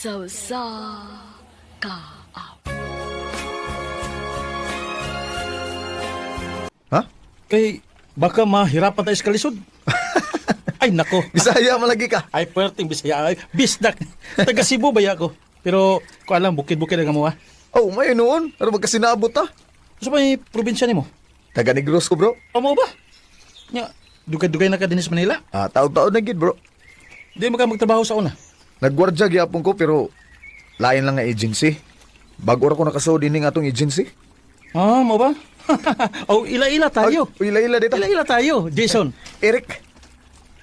Sa usa ka hour. Ha? Kay baka mahirapan tayo sa kalisod. Ay nako. Bisaya malagi ka. Ay perting Bisaya ay bisdak. Taga Cebu ba ako? Pero ko alam bukid-bukid ang amo ah. Oh, may noon. Ano magkasinabot ta? Sa may probinsya nimo? Taga Negros ko, bro. Amo ba? Nya, dugay-dugay na ka dinhi sa Manila. Ah, taon-taon na gid, bro. Di mo ka magtrabaho sa una. Nagwardya gyapon ko pero lain lang nga agency. Bago ra ko nakasuod ini nga atong agency. Ah, mo ba? Oh, ila-ila tayo. Ay, ila-ila dito. Ila-ila tayo, Jason. Eric.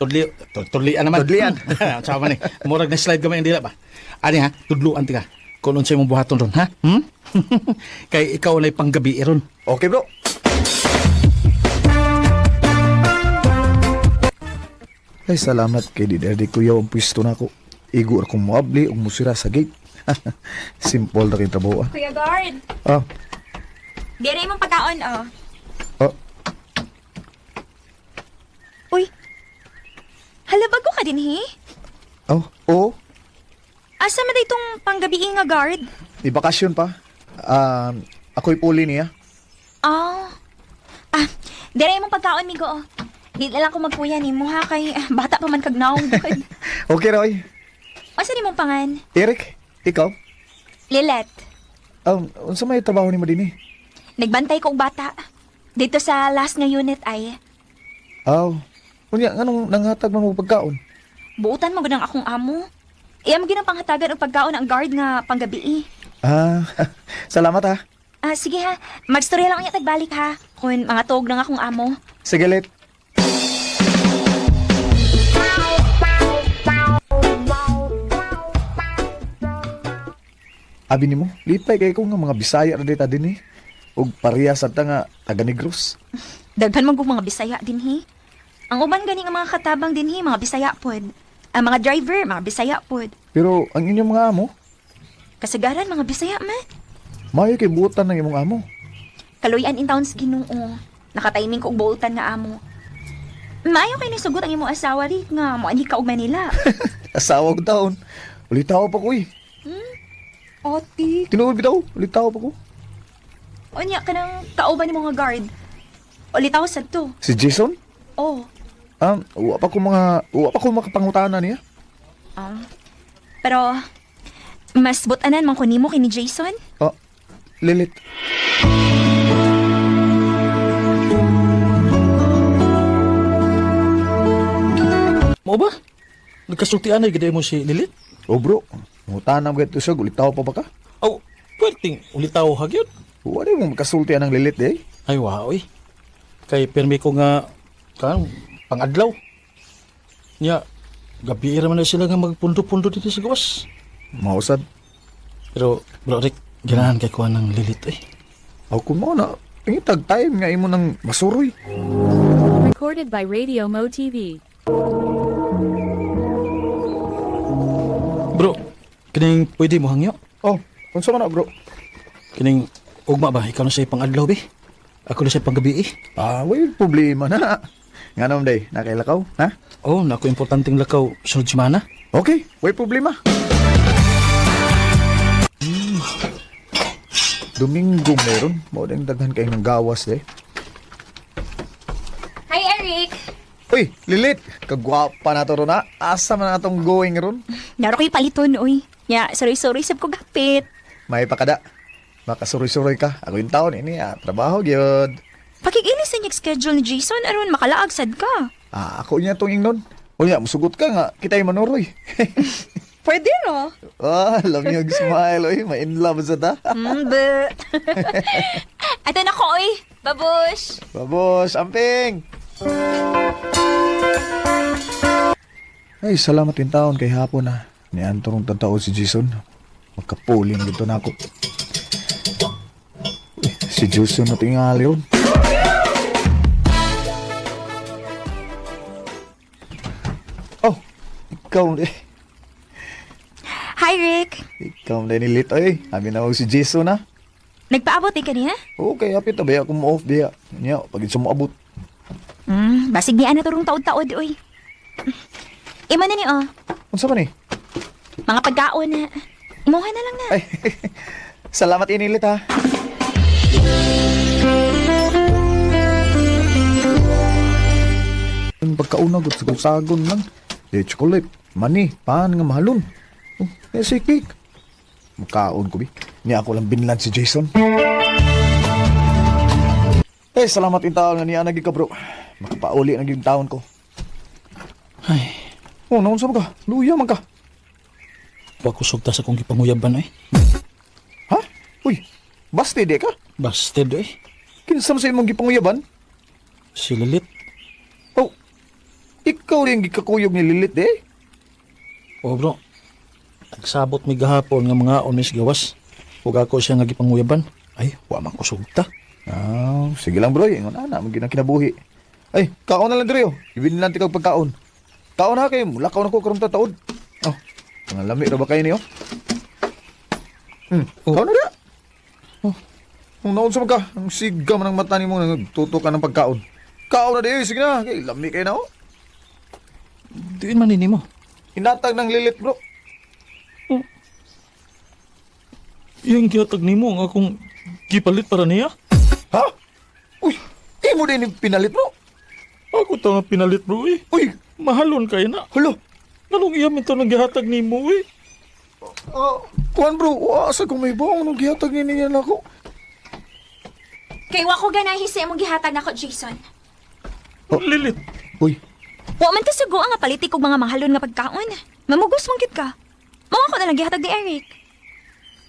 Tudli, tudlian naman. Tudlian. Sama ni. Murag na slide gamay ang dila ba? Ani ha, tudluan ti ka. Kung unsay mong buhaton ron, ha? Hmm? Kay ikaw na'y panggabi ron. Okay, bro. Ay, salamat kay Didi Kuya ang pwesto na ako. Igo ra kong moabli ug musira sa gate. Simple ra kay trabaho ah. Kuya Guard, Ah, dire imong pagkaon, oh. ah, Uy, hala bago ka din, he? oh, oo. Asa man itong panggabi nga guard? Di bakasyon pa. Ah, ako'y puli niya. Ah, ah, dire imong pagkaon, migo, oh. Di na lang ko magkuya ni mo, ha, kay ah, bata pa man kag naong gud. Okay, Roy. Asa ni mong pangan? Eric, ikaw? Lilet, Unsa may trabaho nimo dinhi? nagbantay ko og bata. Dito sa last nga unit ay, Aw. Unya nganong nanghatag man mo pagkaon? buutan mo gud ang akong amo. Iya mo ginang panghatagan og pagkaon ang guard nga panggabi. Ah, salamat ha. Ah, sige ha. Magstorya lang unya tagbalik ha. Kung mga tuog na nga akong amo. Sige, let. Abi nimo, lipay kay ko nga mga Bisaya ra dita dinhi. Ug pareha sa ta nga taga Negros. Daghan man kong mga Bisaya dinhi. Ang uban gani nga mga katabang dinhi, mga Bisaya pod. Ang mga driver, mga Bisaya pod. Pero ang inyong mga amo, Kasagaran mga Bisaya man. maayo kay buotan ng imong amo. Kaluyan in town sa Ginoo. Nakatiming ko og buotan nga amo. Maayo kay nisugot ang imong asawa Rick nga moanhi ka og Manila. Asawa ko taon. Ulitaw pa ko eh. Oti. Tinuod bitaw, ulitaw pa ko. Unya kanang kauban nimo nga guard. Ulitaw sad to. Si Jason? Oh. Wa pa ko makapangutana niya. Ah. Pero mas butanan man ko nimo kay ni Jason. Oh, Lilith. Mo ba? Nagkasultian ay gid mo si Lilith? Oh bro, ngutana mo gito siya, ulitaw pa ba ka? Aw, pwerting ulitaw hagyod. Wala mo makasulti anang Lilith eh. Ay wow eh. Kay pirmi ko nga kan pangadlaw. Nya gabi ra man na sila nga magpundo-pundo dito sa gawas. Mausad. Pero bro Rick, ganahan kay kuha ng Lilith eh. Ako kung mo na, pangitag time nga imo nang masuroy. Recorded by Radio Mo TV. Bro, kining pwede mo hangyo? Oh, unsa man na bro? Kining ugma ba ikaw na siya pangadlaw be? Ako na siya panggabi eh. Ah, way problema na. Nga naman day, nakailakaw, ha? Oh, nako importanteng lakaw sunod semana. Okay, way problema. Domingo meron. Mao ding daghan kay ng gawas eh. Hi Eric. Uy, Lilith, kagwapa na to ron ha. Asa man na atong going ron? Naro ko'y paliton, uy. Nya, sorry-sorry sab ko gapit. May pakada. Makasuroy-suroy ka. Ako yung taon, ini ah, trabaho gyud. Pakig-ilis sa schedule ni Jason aron makalaag sad ka. Ah, ako niya tong ingnon. Unya, musugot ka nga, kita'y manuroy. Pwede ro. Ah, love niyo smile, oy, ma-in love sa ta. Be. Ato na ko, oy. Babush. Babos, amping! Ay, salamat din taon kay hapon na. Nianto rong tantao si Jason. Magkapuling dito na ako. Uy, si Jason na tingali ron. Oh, ikaw eh. Hi, Rick. Ikaw na nilit oy. Abi na si Jason na. Nagpaabot eh kaniya? Okay, hapit na ba akong mo-off diya. Nya, pag mo abot. Basig niya na turong taod-taod, oy. Ima na ni, oh. Unsa man eh? Mga pagkaon na. Imuha na lang na. Ay, salamat inilit ha. Ang pagkauna gud sagon lang. Di chocolate, mani, pan nga mahalon. Oh, eh, si cake. Makaon ko bi. Niya ako lang binlan si Jason. Eh, salamat in taon nga niya nagi ka bro. Makapauli na gyud taon ko. Ay, Oh, naon sa ka? Luya man ka. wa ko sugta sa kong gipanguyaban eh. Ha? Uy, basti di ka? Busted eh. Kinsa man sa imong gipanguyaban? Si Lilit. Oh, ikaw rin gikakuyog ni Lilith eh. Oh bro. Nagsabot mi gahapon nga mga onis gawas. Ug ako siya nga gipanguyaban. Ay, wa man ko sugta. Ah, sige lang bro, ingon ana, man ginang kinabuhi. Ay, kaon na lang diri oh. Ibin lang tikag pagkaon. Kaon na kay mulakaw na ko karong tataod. Oh, mga lami ra ba kayo niyo? Oh. Kaon na dira. Oh. Ang naon sa ka, ang siga man ang mata nimo nagtuto ka ng pagkaon. Kaon na di, sige na, kay lami kay na oh. Diin man nimo. Hinatag ng Lilith bro. Yung gihatag nimo ang akong gipalit para niya. Ha? Uy, imo din yung pinalit bro. Ako ta nga pinalit bro eh. Uy, Mahalon kay na. hala. Nganong iya man to nang gihatag nimo eh? Ah, kuan bro, wa sa kung may bang nung gihatag ni niya nako. Kay wa ko ganahi sa imong gihatag nako, Jason. Oh. Lilit. Uy, Wa man ta sugo nga palitik og mga mahalon nga pagkaon. Mamugos man gyud ka. Mao ako na lang gihatag ni Eric.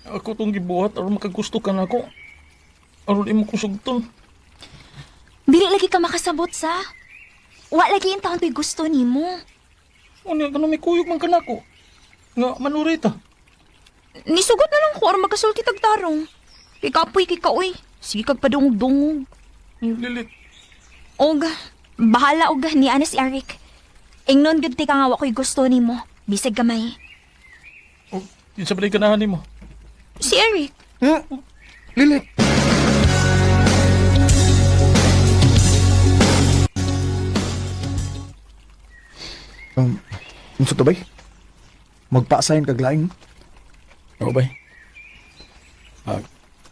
Ako tong gibuhat aron makagusto ka nako. Aron imo ko sugton. Dili lagi ka makasabot sa. Wa lagi in taon ko'y gusto nimo. Unya kanang may kuyog man kanako. Nga manurita. Nisugot na lang ko aron magkasulti tag tarong. Kay kapoy kay kaoy. Sige kag padungog-dungog. Lilit. Og bahala og ni ana si Eric. Ingnon gyud ti ka nga wa ko'y gusto nimo. Bisag gamay. Oh, kinsa ba ganahan nimo? Si Eric. Lilith. Unsa to bay? Magpa-assign kag laing. Oo bay. Ah,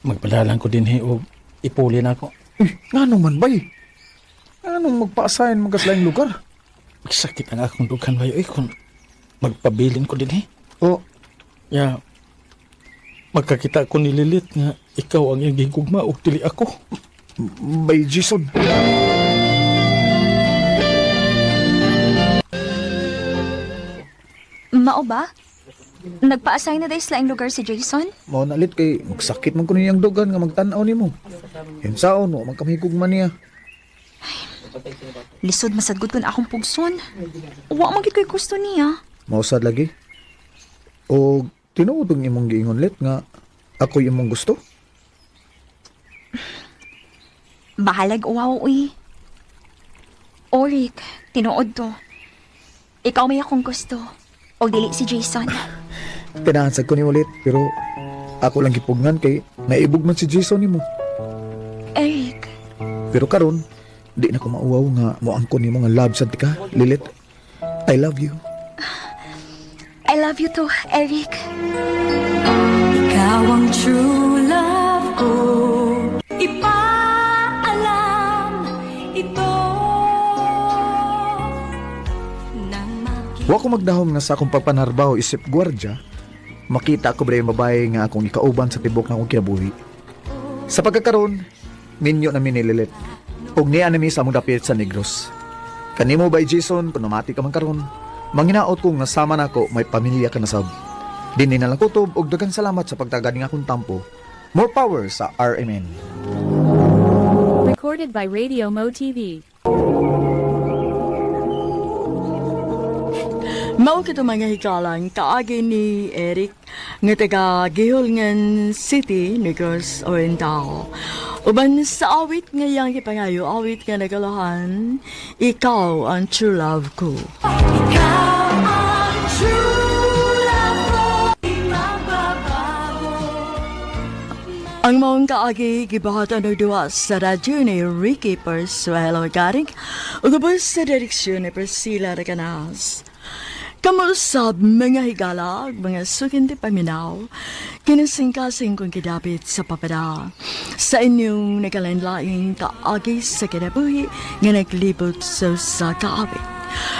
magpadalan ko din he og ipuli na ako. Uy, ngano man bay? Nganong magpa-assign man ka sa laing lugar? Sakit ang akong dughan bay oy kung magpabilin ko din he. Oh, Ya magkakita ko ni Lilit nga ikaw ang iyang gigugma ug dili ako. bay Jason. Mao ba? Nagpa-assign na dahil sa laing lugar si Jason? Mao na lit kay magsakit man kuno niyang dugan nga magtan-aw nimo. Hinsaon wa man kamahigugma man niya. Lisod masadgod kun akong pugson. Wa man gyud ko'y gusto niya. Mausad lagi. O tinuod ang imong giingon lit nga ako'y imong gusto? Bahalag uwaw, uy. Orik, tinuod to. Ikaw may akong gusto. O dili si Jason. Tinahan sad ko ni ulit pero ako lang gipugnan kay naibog man si Jason nimo. Eric, Pero karon di na ko mauwaw nga moangkon nimo nga love sad ka, Lilith. I love you. I love you too, Eric. Ikaw ang true love ko. Ipaalam ito nang makita. Wa ko magdahom nga sa akong pagpanarbaho isip gwardya, makita ko ba yung babae nga akong ikauban sa tibok na akong kinabuhi. Sa pagkakaroon, minyo na mi ni Lilith. Og niya na mi sa among dapit sa Negros. Kanimo by Jason, kung namati ka man karon, manginaot ko nga sama nako may pamilya ka na sab. Dinhi na lang kutob og daghang salamat sa pagtagad ng akong tampo. More power sa RMN. Recorded by Radio Mo TV. Mao kito mga hikalang kaagi ni Eric nga taga Gihulngan City, Negros Oriental. Uban sa awit nga iyang gipangayo, awit nga nagalahan, ikaw ang true love ko. Ikaw ang true love ko. Di magbabago. Ang maong kaagi gibahatan og duwa sa radyo ni Ricky Persuelo Garing ug ubos sa direksyon ni Priscilla Recanas. Kamusab mga higala, mga sukinti paminaw, kinasingkasing kong kidapit sa papada. Sa inyong nakalanlaing kaagi sa kinabuhi nga naglibot sa kaawit.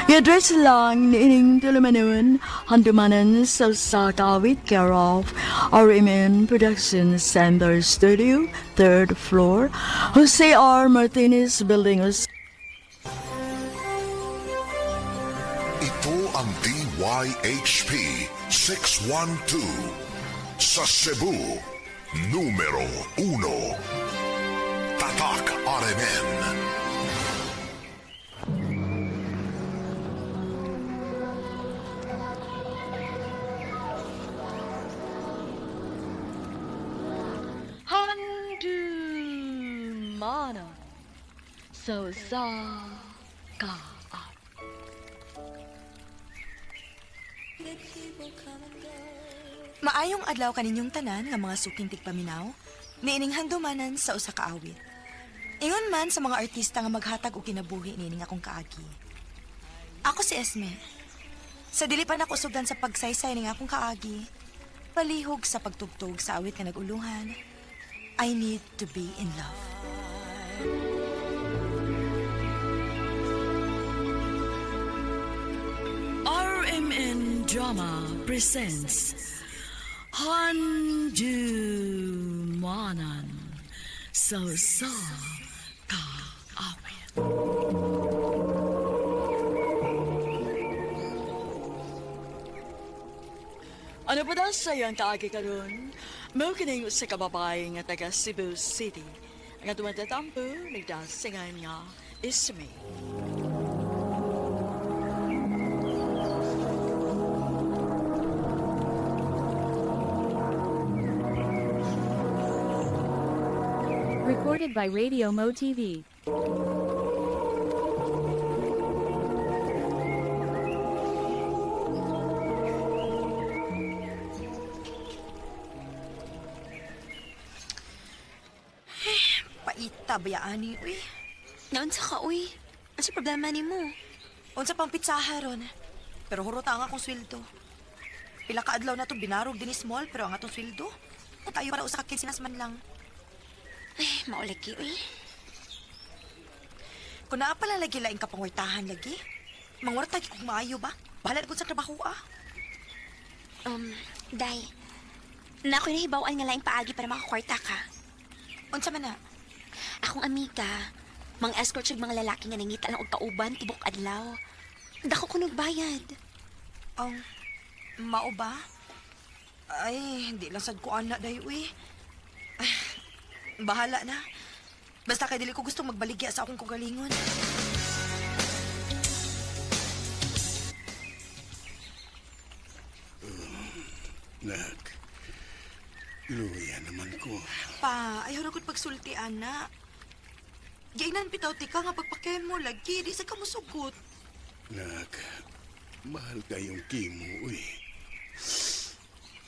I-address lang ni ining tulumanon, handumanan sa kaawit, care of RMN Production Center Studio, third floor, Jose R. Martinez Building, Ito ang DYHP 612 sa Cebu, numero 1. Tatak RMN. Handumanan sa kaawit. Maayong adlaw kaninyong tanan nga mga suking tigpaminaw, niining handumanan sa usa ka awit. Ingon man sa mga artista nga maghatag og kinabuhi niining akong kaagi. Ako si Esme. Sa dili pa nako sugdan sa pagsaysay ning akong kaagi, palihog sa pagtugtog sa awit nga nagulungan, I need to be in love. RMN Drama presents Handumanan sa Kaawit. Ano pa daw sa iyang kaagi karon? Mao kining usa ka babae nga taga Cebu City. Ang atong tatampo nagdasingan nga Isme. Recorded by Radio Mo TV. Paita bayani uy. Naunsa ka, uy? Ano problema nimo? Unsa pang pitsaha ron? Pero hurot ang akong sweldo. Pila ka adlaw na to binarog dinhi small pero ang atong sweldo. Tayo para usa ka kinsinas man lang. Ay, maulagi, uy. Kung naa pala lagi laing kapangwartahan lagi, mangwarta gyud kung maayo ba? Bahala na gud sa trabaho ah. Day. Na ako'y nahibaw-an nga laing paagi para makakwarta ka. Unsa man na? Akong amiga, mang escort siya mga lalaki nga nangita lang og kauban tibok adlaw. Dako ko nagbayad. Ang mao ba? Ay, hindi lang sad ko ana day uy. Ay, bahala na. Basta kay dili ko gusto magbaligya sa akong kagalingon. Nak, luya naman ko. Pa, ayaw ra gud pagsulti ana. Gainan bitaw tika nga pagpakemo lagi, di sa ka mosugot. Nak, mahal kayong kimo, uy.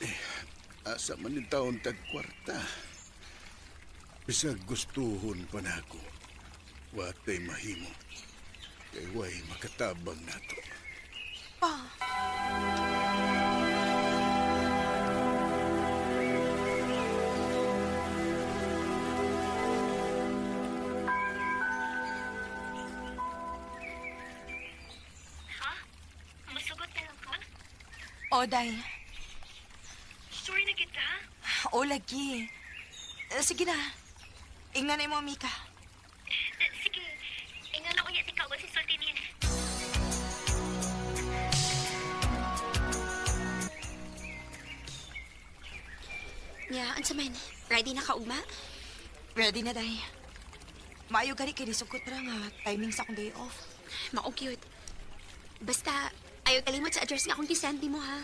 Eh, asa man yung taon tagkwarta. Bisag gustuhon pa na ako. Watay mahimo. Kay way makatabang nato. Pa, Masugot na lang ka? o day. Sorry na kita. O lagi. Eh, sige na. Ingnan na imo amika. Sige, ingan ako niya ikaw si sulti niya. Ya, unsa man? Ready na ka ugma? Ready na day. Maayo gani kay nisugkot ra nga timing sa akong day off. Mao cute. Basta ayaw kalimot sa address nga akong gisend mo ha.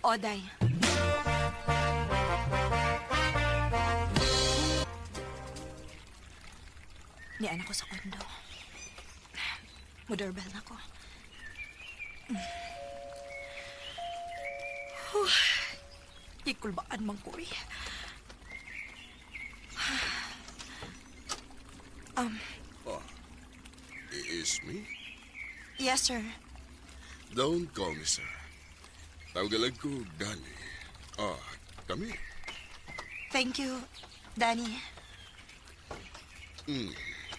O day. Nian ako sa kondo. Mo-doorbell na ko. Huh. Ikulbaan man ko eh. Is me? Yes, sir. Don't call me sir. Tawag ko, Danny. Ah, kami. Thank you, Danny.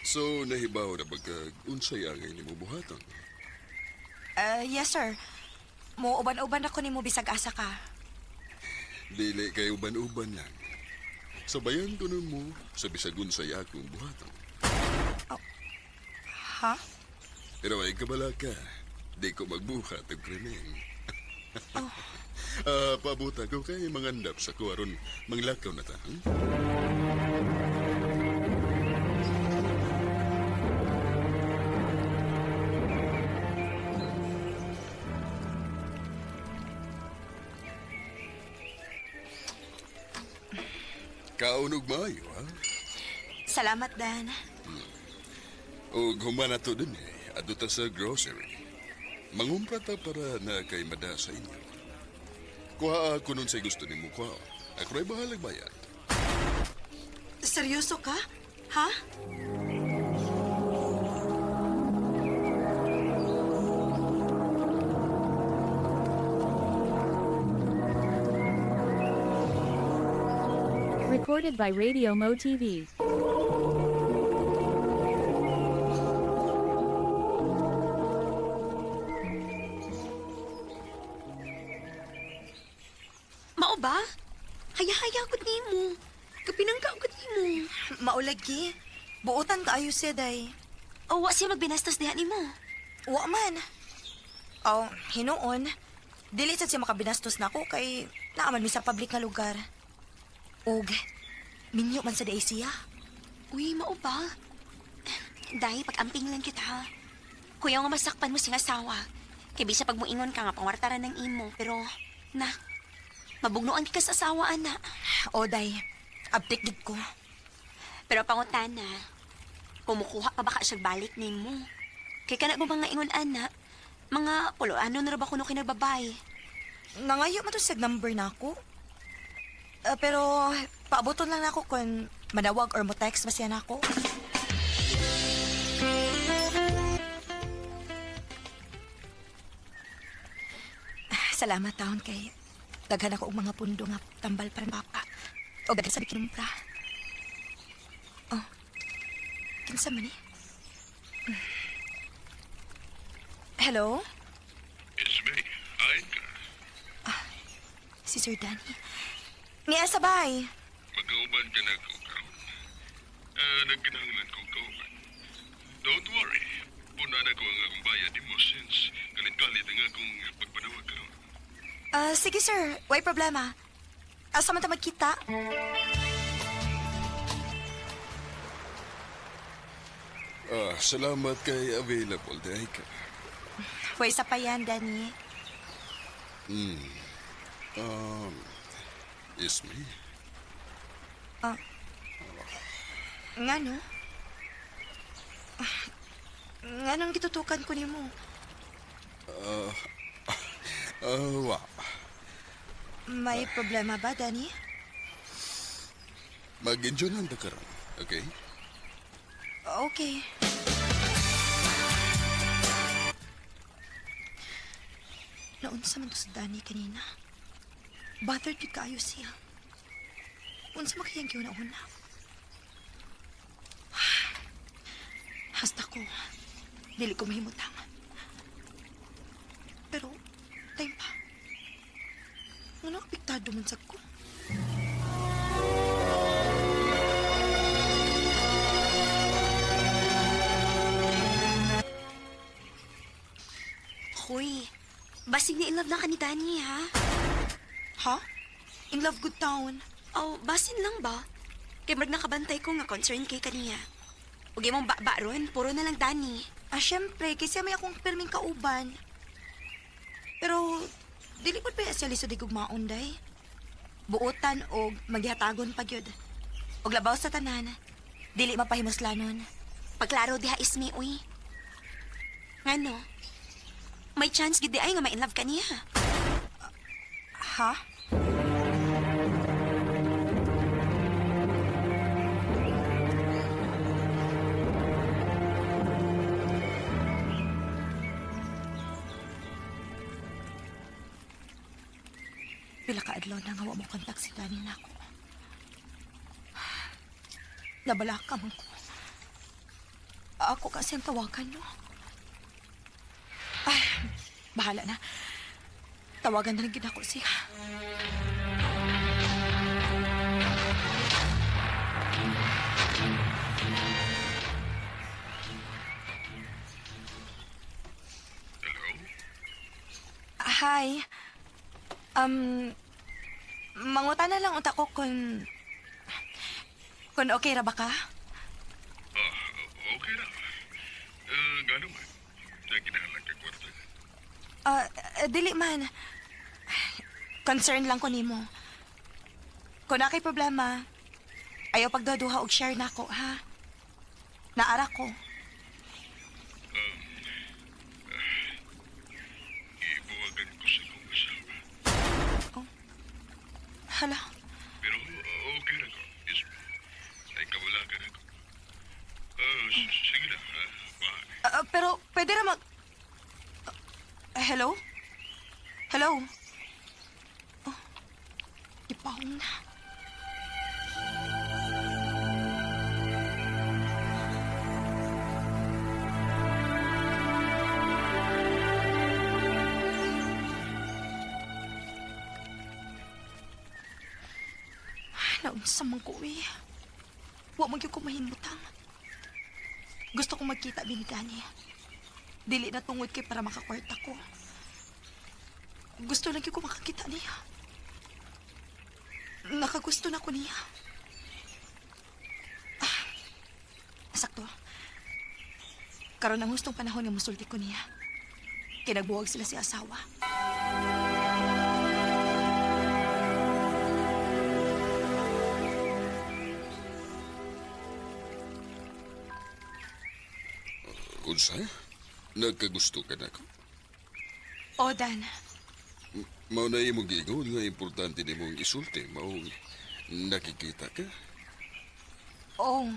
So, nahibaw na bagkag unsay angay nimo buhaton. Yes, sir. Mo uban-uban ako nimo bisag asa ka. Dili kay uban-uban lang. Sabayan ko na mo sa bisag unsay akong buhaton. Ha? Pero ay kabala ka, di ko magbuhat og krimen. Ah, pabuta ko kay mangandap sa ko aron manglakaw na ta. Hmm? Kaunog maayo, ha? Salamat, Dan. Og human na to dun eh. Adto ta sa grocery. Mangumpra ta para na kay mada sa inyo. Kuha ako nun sa gusto nimo kuha. Ako ra'y bahalag bayad. Seryoso ka? Ha? Recorded by Radio Mo TV. Mao ba? Haya-haya gud nimo. Kapinangka gud nimo. Maulagi. Buotan kaayo siya, day. O wa siya magbinastos diha nimo. Wa man. Oh, hinuon. Dili sad siya makabinastos nako kay naaman mi sa public nga lugar. Og minyo man sa day siya. Uy, mao ba? Day, pag-amping lang kita ha. Kuya nga masakpan mo sing asawa. Kay bisa pag muingon ka nga pangwartaran ng imo. Pero, na, mabugnoan ka sa asawa, ana. O day, abtik gid ko. Pero pangutana, kumukuha pa ba ka siyang balik nimo? Kay kana mo mga ingon, ana, mga pulo-ano na ra ba kuno kinagbabay? Nangayo man to siya number nako. Pero paaboton lang nako kung manawag or mo text ba siya nako. Salamat taon kay daghan ako og mga pundo nga tambal para papa. O daghan sa kinumpra. Oh. Kinsa man ni? Hello? It's me. Ayon ka. Si Sir Danny. Niya sabay. Magkauban ka na ko karon. Ah, nagkinahanglan ko kauban. Don't worry. Puna na ko ang akong bayad nimo since kalit-kalit ang akong pagpanawag karon. Ah, sige sir, way problema. Asa man ta magkita? Ah, salamat kay available day ka. Way sa pa yan, Danny. It's me. Nga no? Nga nang gitutukan ko nimo? Ah, wa. May problema ba, Danny? Mag-enjoy lang ta karon, okay? Okay. Naunsa man to sa Danny kanina. Bothered gyud kaayo siya. Unsa man kayang giuna-una? Hasta ko, dili ko mahimutang. Pero, time pa. Ano apektado man sa ko? Hoy, basig na in love na ka ni Danny, ha? Ha? In love good town. Oh, basin lang ba? Kay marag nakabantay ko nga concern kay kaniya. Ug imong ba ron, puro na lang Danny. Ah, syempre, kasi may akong pirming kauban. Pero, dili po pa siya lisod igugmaon, day. Buotan og maghihatagon pa gyud. Og labaw sa tanan, dili mapahimuslanon. Pagklaro diha ismi, uy. Ngano? May chance gid di ay nga ma-inlove ka niya. Ha? Pila ka adlaw na nga wa mo kontak si Danny nako. Nabala ka man ko. Ako kasi ang tawagan no. Ay, bahala na. Tawagan na lang gid ako siya. Hello? Hi. Um, manguta na lang unta ko kung okay ra ba ka? Ah, okay na. Gano man? Nagkinahalang kay kwarta. Ah, dili man. Concern lang ko nimo. Kung na kay problema, ayaw pagduha og share nako, ha? Naara ko. Ibuwagan ko sa kong asawa. Hala, Pero okay na ko. Isme. Ay kawalagan ako. Sige na. Bye. Pero pwede ra mag... Hello? Hello? Oh, ipahong na. Naunsa man ko eh. Wa man gyud ko mahimutang. Gusto kong magkita ni Danny. Dili na tungod kay para makakwarta ko. Gusto lang gyud ko makakita niya. Nakagusto na ko niya. Ah, sakto. Karon ang hustong panahon nga musulti ko niya. Kinagbuwag sila si asawa. Unsa? Nagkagusto ka na ko? O, Dan. Mao na imong giingon nga importante nimong isulti. Mao nakikita ka. Oo.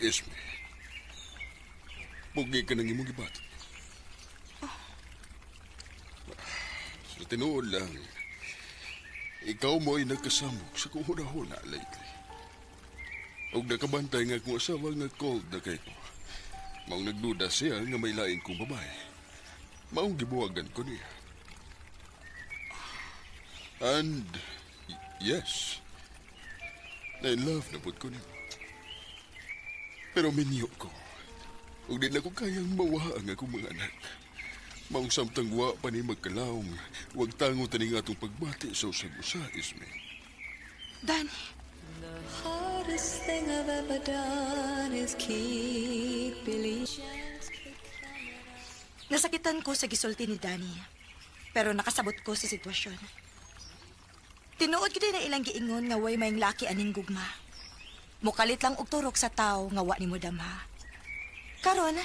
Esme. Bugi ka ng imong gibat. Sa tinuod lang, ikaw mo'y nagkasamok sa kong huna-huna lately. Og nakabantay nga akong asawa nga cold na kay ko. Maong nagduda siya nga may lain kong babae. Maong gibuwagan ko niya. And, yes, na in love na pud ko niya. Pero minyo ko. Ug di na ko kayang mawa ang akong mga anak. Maong samtang wa pa ni magkalawng, wag tango taning atong pagbati sa usag-usa, Isme. Danny. Hardest thing I've ever done is keep believing. Nasakitan ko sa gisulti ni Danny. Pero nakasabot ko sa sitwasyon. Tinuod gyud na ilang giingon nga way maing laki aning gugma. Mukalit lang og turok sa tao nga wa nimo damha. Karon,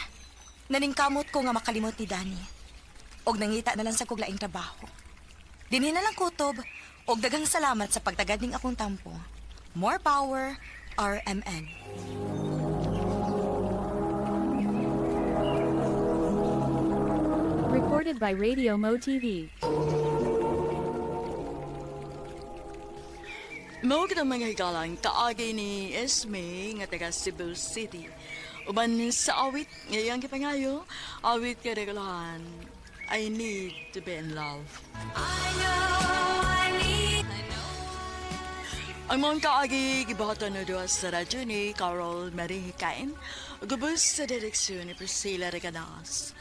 naningkamot ko nga makalimot ni Danny. Og nangita na lang sa kog laing trabaho. Dinhi na lang kutob og daghang salamat sa pagtagad ning akong tampo. More power, RMN. Recorded by Radio Mo TV. Mao kita mga higalang kaagi ni Esme nga taga Cebu City. Uban sa awit ngayang gipangayo, awit ka regalahan. I need to be in love. Ang mga kaagi gibuhatan na duha sa radyo ni Carol Marie Hikain, gubos sa direksyon ni Priscilla Reganas.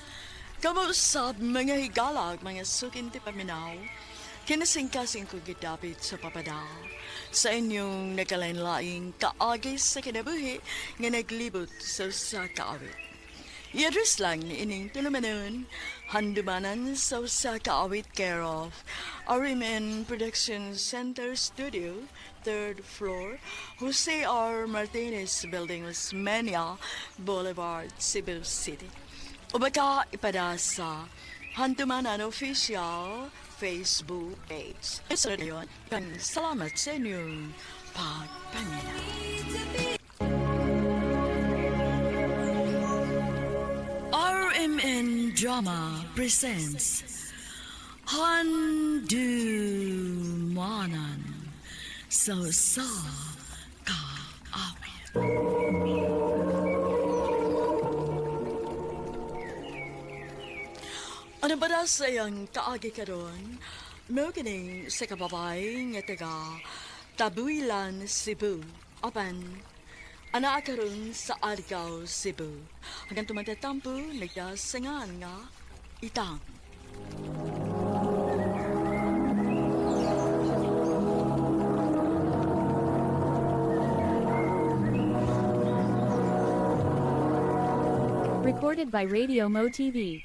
Kamuusap mga higalag, mga sukinti paminaw, kinasingkasing ko gidapit sa papadal sa inyong nagkalain-laing kaagi sa kinabuhi nga naglibot sa usa ka awit. I-address lang ni ining tulumanon, handumanan sa usa ka awit care of RMN Production Center Studio, third floor, Jose R. Martinez Building, Osmeña Boulevard, Cebu City. O baka ipada sa Handumanan Official Facebook page. So, yun. Salamat sa inyong pagpaminaw. RMN Drama presents Handumanan sa usa ka awit. Ano ba na sa iyang kaagi karon? Mao kining sa kababay nga taga Tabuilan, Cebu. Apan, anaa karon sa Argao, Cebu. Hanggang tumatatampo, nagdasangan nga itang. Recorded by Radio Mo TV.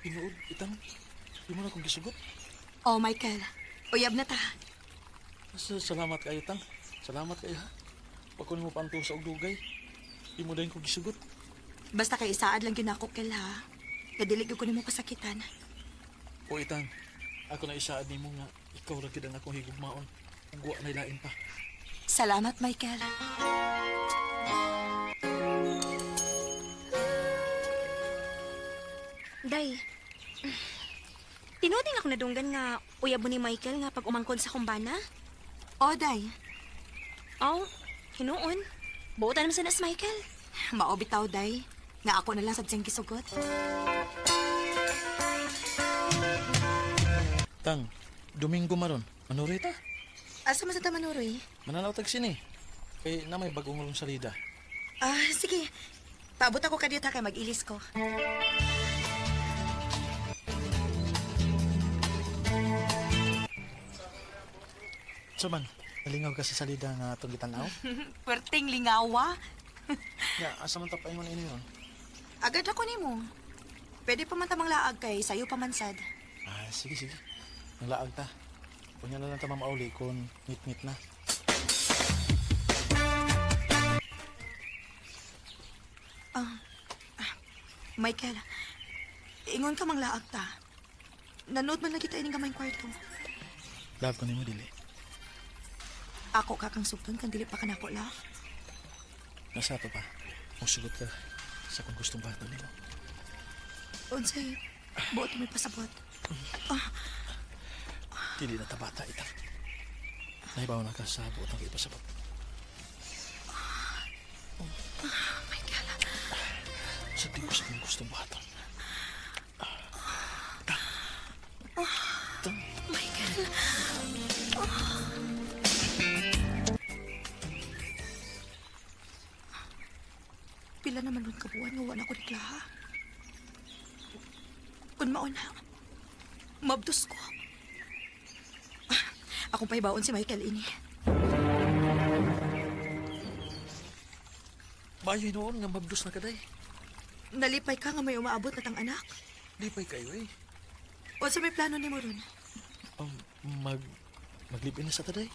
Tinuod, itang. Di mo na kong gisugot. Oh, Michael. Uyab na ta. Salamat kayo, Tang. Salamat kayo, ha. Pagkunin mo pa ang tusa og dugay. Di mo dahin kong gisugot. Basta kay isaad lang gyud nako Kel ha. Kadili gyud ko nimo pasakitan. O, itang. Ako na isaad nimo nga ikaw ra gyud ang akong higugmaon. Ug wa na lain pa. Salamat, Michael. Day, tinuding ako nadunggan nga uyab mo ni Michael nga pag umangkon sa kumbana. Oh, day. Aw, hinuon. Buotan naman sa nas Michael. Mao bitaw, day. Nga ako na lang sad siyang gisugot. Tang, Domingo maron. Ano rita? Asa man sa tamanuroy? Mananaw tag sini. Kay na may bagong rong salida. Ah, sige. Paabot ako kadiyot ha kay mag-ilis ko. So man, nalingaw ka sa salida nga atong gitanaw? Perting lingawa. Ya, asa man tapain mo na ini ron? Agad ako nimo. Pwede pa man tamang laag kay sayo pa man sad. Ah, sige, sige. Nanglaag ta. Kunya na lang ta mamauli kung ngit-ngit na. Michael, ingon ka mang laag ta. Nanood man lang kita ining gamay kwarto. Love ko nimo dili. Ako ka kang sugton kan dili pa kanako love. Nasa to pa. Musugot ka sa kung gustong bato nimo. Unsay buot may pasabot. Dili na tabata itang. Nahibaw na ka sa buot ang ipasabot. Michael, Sa di ko sa kung gustong buhaton. Michael. Pila naman ron kabuan nga wala ko reklaha. Kun mauna, mabdos ko. Ah, akong pahibaon si Michael ini. Bayo noon nga mabdos na kaday. Nalipay ka nga may umaabot na tang anak. Lipay kayo eh. O sa may plano nimo ron? Um, mag maglipin na sa taday.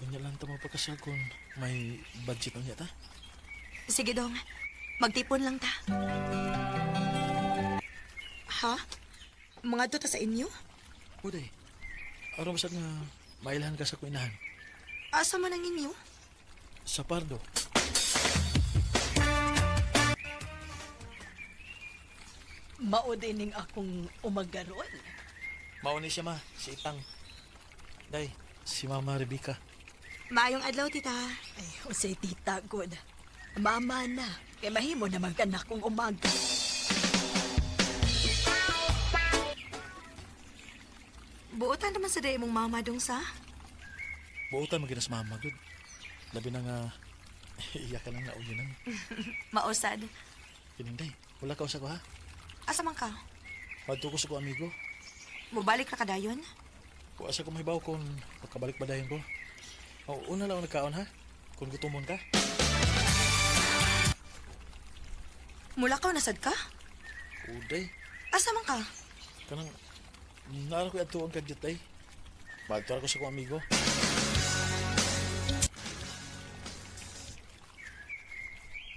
Unya lang ta mapakasal kung may budget unya ta. Sige dong, magtipon lang ta. Ha? Mga ta sa inyo? Uday. Aron masad nga mailhan ka sa kuinahan. Asa man ang inyo? Sa Pardo. Mao dining akong umagaron. Mao ni siya ma, si Itang. Day, si Mama Rebecca. Maayong adlaw, tita. Ay, unsay tita god. Mama na, kay mahimo naman ka na kung umaga. Buotan naman sa day mong mama dong sa. Buotan mo ginas mama gud. Labi na nga iya ka lang nauyo nang. Mausad. Kining day, wala ka usa ko ha. Asa man ka? Padto ko sa ko amigo. Mubalik ra ka dayon? Wa sa ko mahibaw kung makabalik ba dayon ko. O, una lang ako nagkaon ha. Kung gutomon ka. Mula ka nasad ka? Uday, Asa man ka? kanang naara ko adto ang kadyot ay. Badto ra ko sa akong amigo.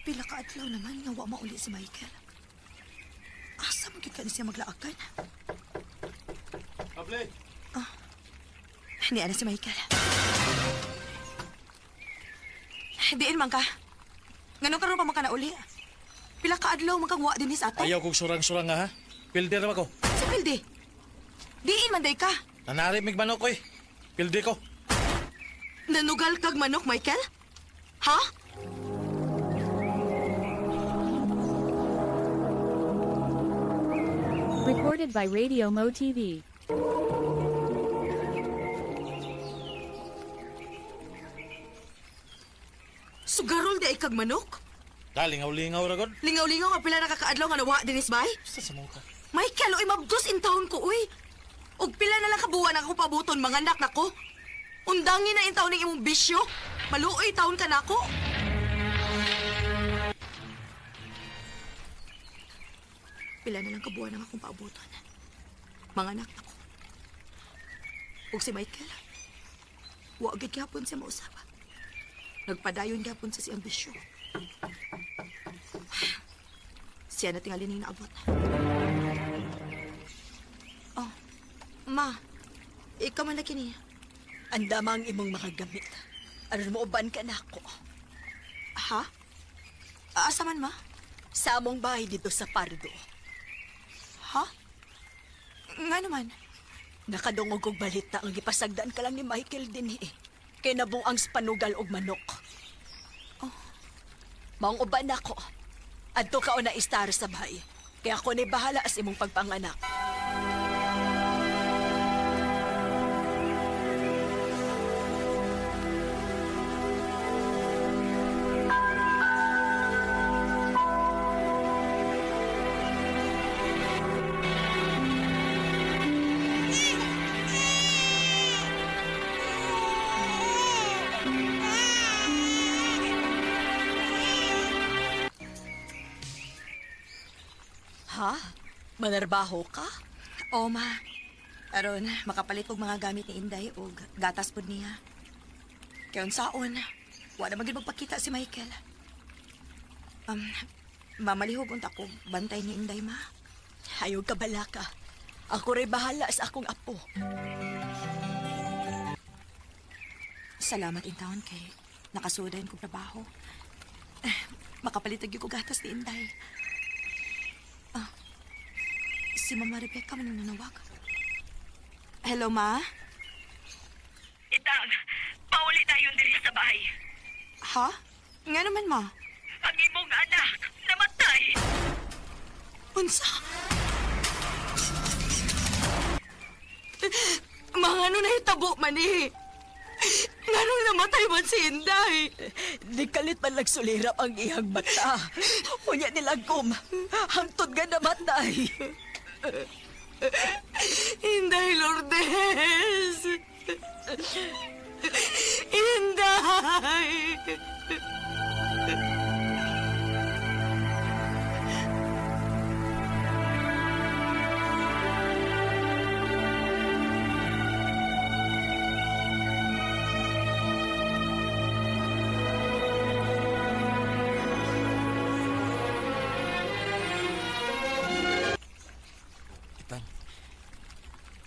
Pila ka adlaw naman nga wa mauli si Michael. Asa man gyud ka ni siya maglaakan? Able. Ni ana si Michael. Diin man ka. Nganong karon pa man ka na uli? Pila ka adlaw man kang wa dinhi sa ato? Ayaw kong surang-surang nga ha. Pildi ra ba ko? Sa pildi. Diin man day ka. Nanari mig manok oy. Pildi ko. Nanugal kag manok, Michael? Ha? Recorded by Radio Mo TV. Sugarol di ay kag manok? Dalingaw-lingaw ra god. Lingaw-lingaw nga pila nakakaadlaw nga nawa dinis bay? Basta sa mga ka. Michael, oy mabdos in town ko, uy. Og pila na lang kabuwan ang akong pabuton, mga anak nako. Undangin na in taon ng imong bisyo. Maluoy taon ka nako. Pila na lang kabuwan ang akong paabuton. Mga anak nako. Ug si Michael, wa gid gyapon siya mausap. Nagpadayon gyapon sa siyang bisyo. Siya na tingali ning naabot. Oh, ma, ikaw man lagi niya. Andama ang imong mga gamit. Aron mo uban ka nako. Ha? Asa man, ma? Sa among bahay dito sa Pardo. Ha? Nga naman. Nakadungog og balita ang gipasagdan ka lang ni Michael dinhi. Kay nabuang spanugal og manok. Oh. Maong uban nako. Adto ka na istar sa bahay. Kaya ako ni bahala sa imong pagpanganak. Ha? Manarbaho ka? Oo, ma. Aron, makapalit og mga gamit ni Inday og gatas pod niya. Kaya unsaon, wala man gid magpakita si Michael. Um, mamalihog unta ko bantay ni Inday, ma. Ayaw ka balaka. Ako rin bahala sa akong apo. Salamat in taon kay nakasudayon kong trabaho. Eh, makapalit gyud ko gatas ni Inday. Ah, si Mama Rebecca man ang nanawag. Hello, ma? Itang, pauli tayo diri sa bahay. Ha? Nga naman, ma. Ang imong anak, namatay. Unsa? Mga ano nahitabo man eh. Ngano namatay man si Inday? Di kalit man nagsulirap ang iyang mata. Unya nilagom. Hangtod nga namatay. Inday Lourdes! Inday! Itang,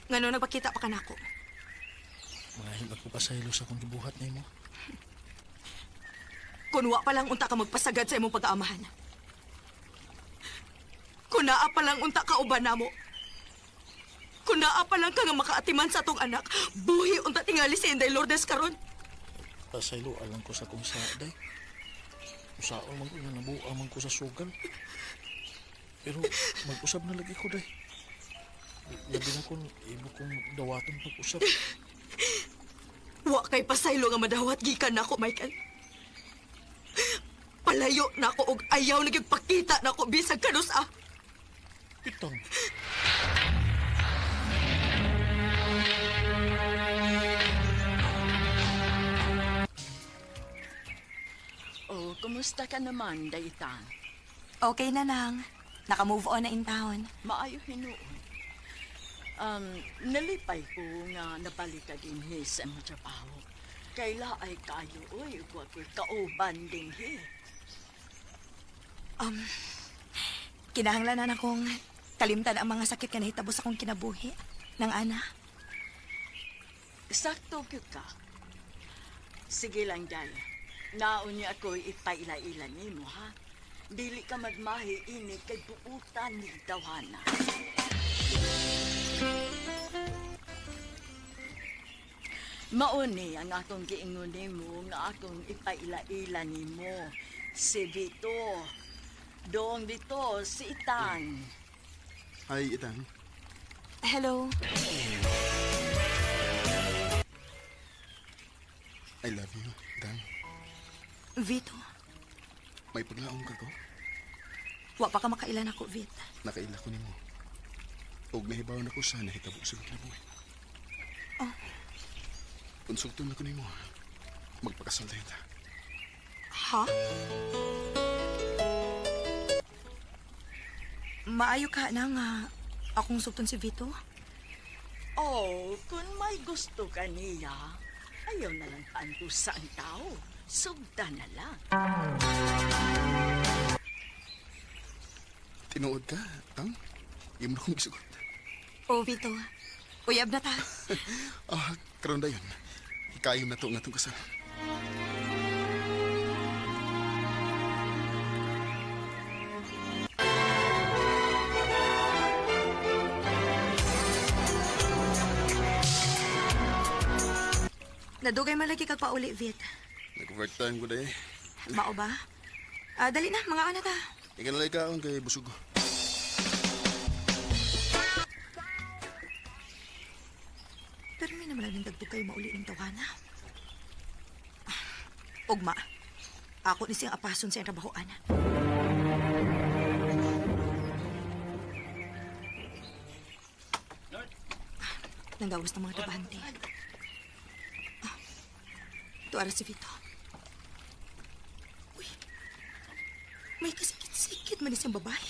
Ngano nagpakita pa kanako? mga hilak ko pasaylo sa akong gibuhat nimo. Kun wa pa lang unta ka magpasagad sa imong pag-aamahan. Kun naa pa lang unta ka uban namo. Kun naa pa lang ka nga makaatiman sa atong anak, buhi unta tingali si Inday Lourdes karon. Pasaylo alang ko sa akong saday. Usaon man ko nga nabuang man ko sa sugal. Pero mag-usab na lagi ko day. Labi na kon imo kong dawaton pag-usab. Wa kay pasaylo nga madawat gikan nako, Michael. Palayo nako og ayaw na gyud pakita nako bisag kanus-a. Itang, Oh, kumusta ka naman, Daytan? Okay na nang. Naka-move on na in town. Maayo hinuon. Nalipay ko nga nabalik ka dinhi sa imong trabaho. Kaila ay kayo, uy, ug ako'y kauban dinhi. Kinahanglan na akong kalimtan ang mga sakit nga nahitabo sa akong kinabuhi ng ana. Sakto gyud ka. Sige lang, Day. Naon niya ako ipaila-ila nimo, ha? Dili ka magmahi ini kay buutan ni tawhana. Mauni ang akong giingon nimo nga akong ipaila-ila nimo. Si Vito. Doong dito si Itang. Hi, Itang. Hello. I love you, Itang. Vito, May paglaong ka ko? wa pa ka makailan ako, Vit. Nakaila ko nimo. Og nahibaw na ko sa nahitabo sa imong kinabuhi. Oh. Konsulto na ko nimo. Magpakasal tayo ta. Ha? Maayo ka na nga akong sugton si Vito? Oh, kung may gusto ka niya, ayaw na lang paantusa ang tao. Sugda na lang. Tinuod ka, Tang? Imo na kong gisugot. Oh, Vito. Uyab na ta. Ah, karon dayon. Ikayon na to nga itong kasal. Nadugay man lagi kag pauli, Vit. Nag-overtime ko dayon. Mao ba? Ah, dali na, mga ana ta. Ikaw na lang kaon kay busog. Pero may naman lang dagdug kayo mauli ng tawana. Ugma, ako ni siyang apason sa iyang trabahoan. Nanggawas ng mga trabahante. Ah, tuara si Vito. Uy, may kasikit-sikit man siyang babae.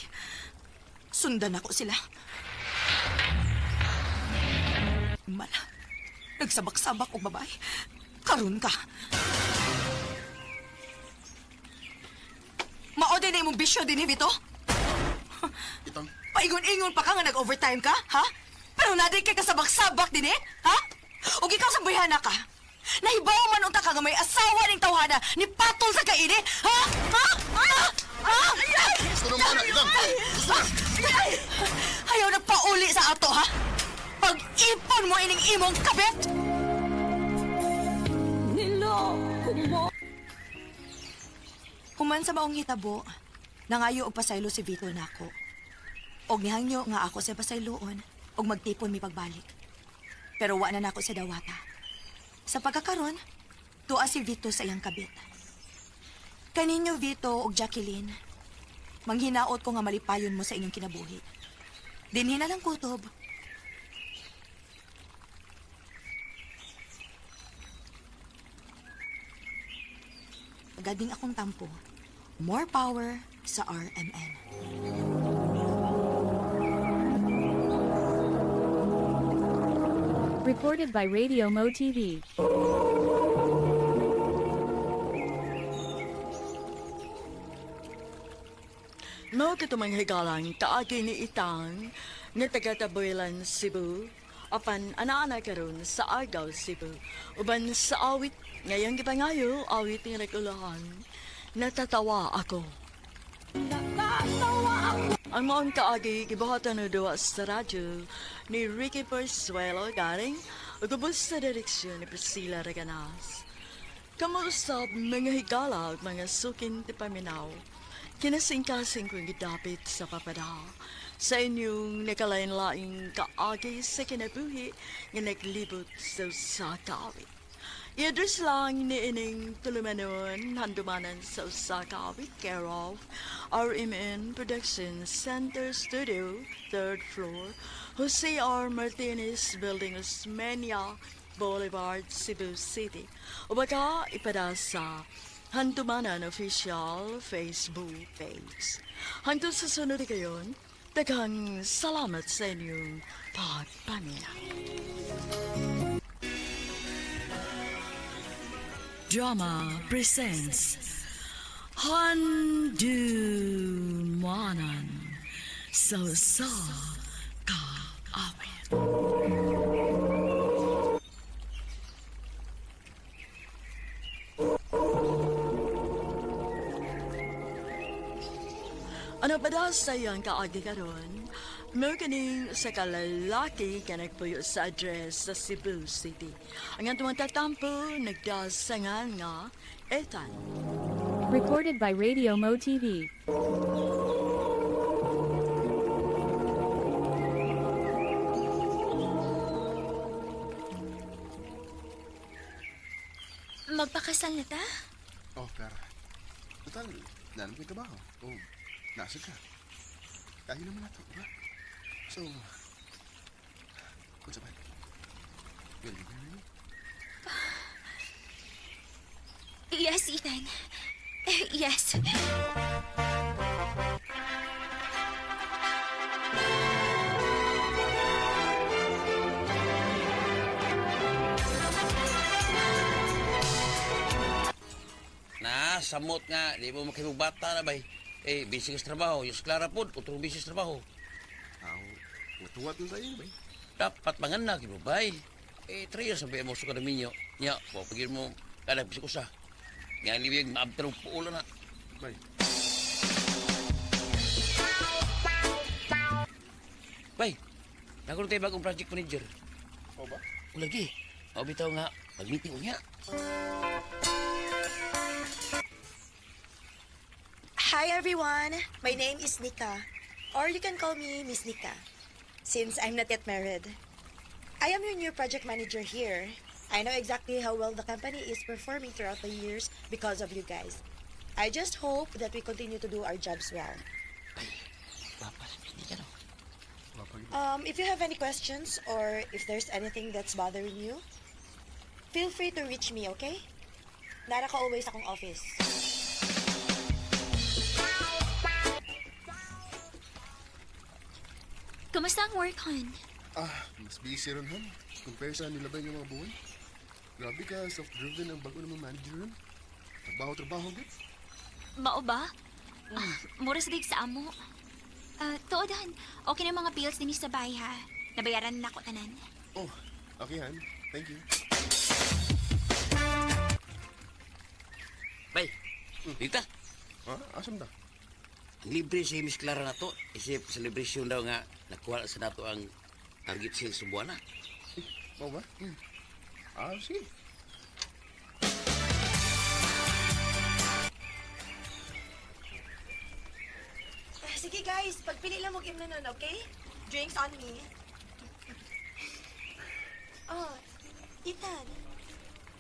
Sundan ako sila. Mala, nagsabak-sabak og babae. Karon ka. Mao din na imong bisyo din, Vito. Itang, Paingon-ingon pa ka nga nag-overtime ka, ha? Pero naday kay kasabak-sabak din eh, ha? Ug ikaw sa buyhana ka. Nahibaw man unta ka nga may asawa ning tawhana ni patol sa kaini, ha? Ha? Ha? Ha? Gusto na mo na, Itang! Gusto na! Ayaw na pauli sa ato, ha? Pag-ipon mo ining imong kabit! Human sa maong hitabo, nangayo og pasaylo si Vito nako. Og nihangyo nga ako sa pasayloon og magtipon mi pagbalik. Pero wa na nako sa dawata. Sa pagkakaron, tuwa si Vito sa iyang kabit. Kaninyo Vito og Jacqueline, manghinaot ko nga malipayon mo sa inyong kinabuhi. Dinhi na lang kutob. Gading akong tampo. More power sa RMN. Recorded by Radio Mo TV. Mao kato mga higalang kaagi ni Itang nga taga Tabuelan, Cebu. Apan ana-ana karon sa Argao, Cebu. Uban sa awit ngayong gipangayo, awit nga nagulahan. Natatawa ako. Ang maong kaagi gibuhatan og duwa sa radyo ni Ricky Persuelo garing ug ubos sa direksyon ni Priscilla Reganas. Kamuusab mga higala ug mga sukin ti paminaw. Kinasingkasing kong gidapit sa papada sa inyong nakalain-laing kaagi sa kinabuhi nga naglibot sa usa ka awit. I-address lang ni ining tulumanon handumanan sa usa ka awit, care of RMN Production Center Studio, 3rd floor, Jose R. Martinez Building, Osmeña Boulevard, Cebu City. O baka ipada sa Handumanan Official Facebook page. Hangtod sa sunod kayon, daghang salamat sa inyong pagpaminaw. Drama presents Handumanan sa usa ka awit. Ano pa daw sa iyang kaagi karon? Mao kaning sa kalalaki ka nagpuyo sa address sa Cebu City. Ang atong tatampo nagdasangan nga Ethan. Recorded by Radio Mo TV. Magpakasal na ta? Oh, Clara. Total, nalang ko'y trabaho. Oh, nasa ka. Kaya naman nato, di ba? So, kung sabay, will you marry me? Yes, Ethan. Yes. Na, samot nga, di mo makimugbata na bay. Eh, busy ka sa trabaho. Yus Clara pod, utong busy sa trabaho. Aw, tuwat na sa'yo, bay. Dapat manganak, mo bay. Eh, 3 years sabi mo sa kadaminyo. Nya, wa pagin mo kada bisik usa. Nga liwig maabtar og puulo na. Bay. Bay, nagkaroon tayo bagong project manager. O ba? O lagi, mao bitaw nga, mag-meeting unya. Hi everyone! My name is Nika. Or you can call me Miss Nika, since I'm not yet married. I am your new project manager here. I know exactly how well the company is performing throughout the years because of you guys. I just hope that we continue to do our jobs well. Papa, hindi ka no. If you have any questions or if there's anything that's bothering you, feel free to reach me, okay? Nara ka always akong office. Kumusta ang work, hon? Ah, mas busy ron, hon. Compare sa nilabay ng mga buwan. Grabe ka, self-driven ang bago namang manager ron. Trabaho-trabaho, good. Mao ba? Ah, mura sa dig sa amo. Ah, tuod, hon. Okay na mga bills dinhi sa bahay, ha? Nabayaran na ako tanan. Oh, okay, han. Thank you. Bay, dita. Ha? Asam ta? Ang libre si Miss Clara na to. Isip celebration daw nga nakuha sa nato ang target sales sa buwan na. Mao ba? Hmm. Ah, sige. Ah, sige guys, pagpili lang mong imno nun, okay? Drinks on me. Oh, Ethan.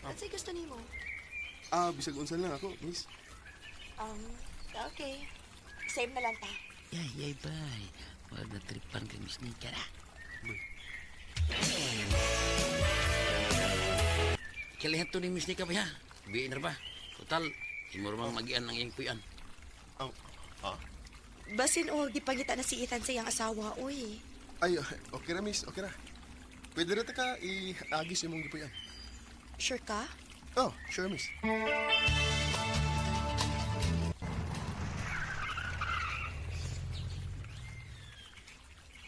Ano sa'yo gusto nimo? Ah, bisag unsa lang ako, miss. Okay. Same na lang ta. Yay, yay, bay. Wag na tripan kay Miss Nika na. Kailangan to ni Miss Nika ba ha? Biin na ba? Total, imuro mang magian ang iyang puyan. Oh, ah? Basin o, gipangita na si Ethan sa iyang asawa, uy. Ay, okay ra, miss. Okay ra. Pwede ra ta ka i-agis imong gipuyan. Sure ka? Oh, sure, miss.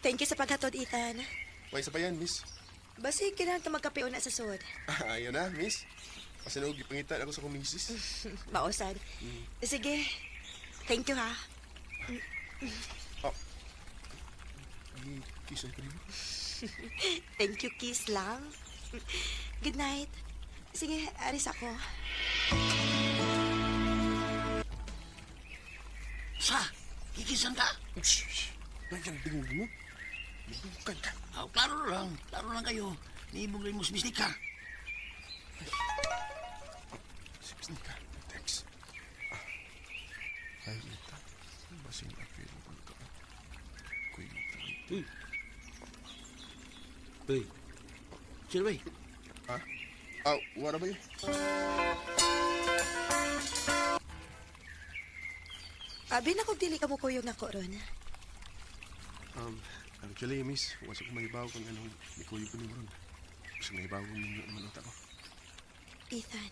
Thank you sa paghatod, Ethan. May isa pa yan, miss. Basi, kailangan ta magkape una sa sud. Ayun na, miss. Pasinog, gipangita ako sa kong misis. Mausad. Sige. Thank you, ha. Oh. Kiss ko nimo. Thank you, kiss lang. Good night. Sige, aris ako. Sa! Kikisan ka! Shh, shh. Nandiyan, dingog mo. Libukan ka. Oh, klaro lang. Klaro lang kayo. Niibog lang mo si Miss Nika. Si Miss Nika, text. Ah. Ay, ita. Basing available ka. Kuy, Uy. Uy. Sino bay? Ha? Ah, wala ba yun? Abi na kung dili ka mo kuyog nako ron. Actually, miss, wala ko mahibaw kung anong nikuyog ko nimo ron. Gusto mahibaw kung ninyo naman unta ko. Ethan.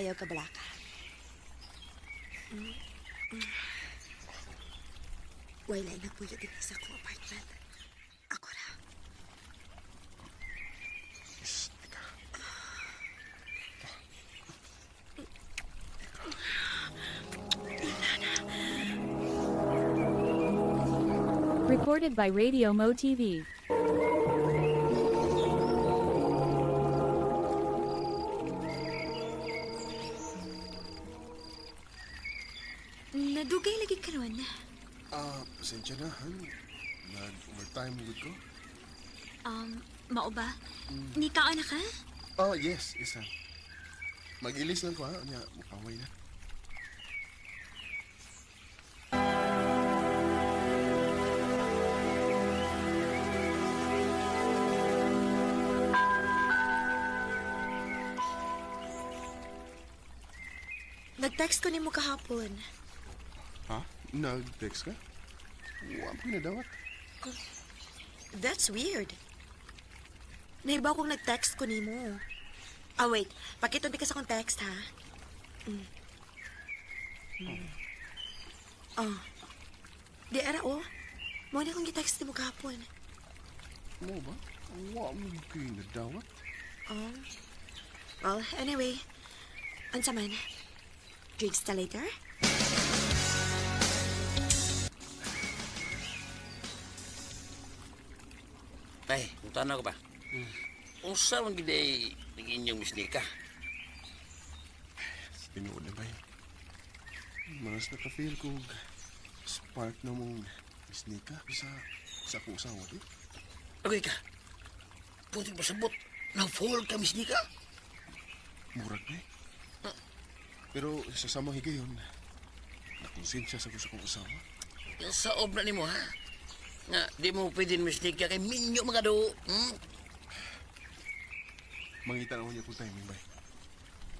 Ayaw ka balaka. Wala na po yun din sa akong apartment. Ako ra. Miss, teka. Recorded by Radio Mo TV. Nadugay lagi karon. Ah, pasensya na, han. Nag-overtime gud ko. Mao ba? Ni kaon na ka? Oh, yes, isa. Mag-ilis lang ko, ha? Nya, mukaway na. Nag-text ko nimo kahapon. Ha? Nag-text ka? Wa mo nadawat. That's weird. Naibaw kong nag-text ko nimo. Ah, wait. Pakitunti ka sa akong text, ha? Mm. Mm. Oh. Di ara, oh. Mo na kong gitext nimo kahapon. Mo ba? Wa mo kayo nadawat. Oh. Well, anyway. Unsa man? Drinks ta later? Tay, mutana ko ba? Unsa man gid ay naging inyong misnika? Tinuod na ba yun? Maras naka-feel ko spark na mong sneak sa akong usawa di. Okay ka. Puti ba sabot? Na-fall ka misnika? Murag na eh. Pero sa samang higayon, nakonsensya sa ko sa akong usawa. Yung saob na nimo ha? Nga, di mo pwede misnika kay minyo mga do. Hmm? Mangita na ko niya kung timing bay.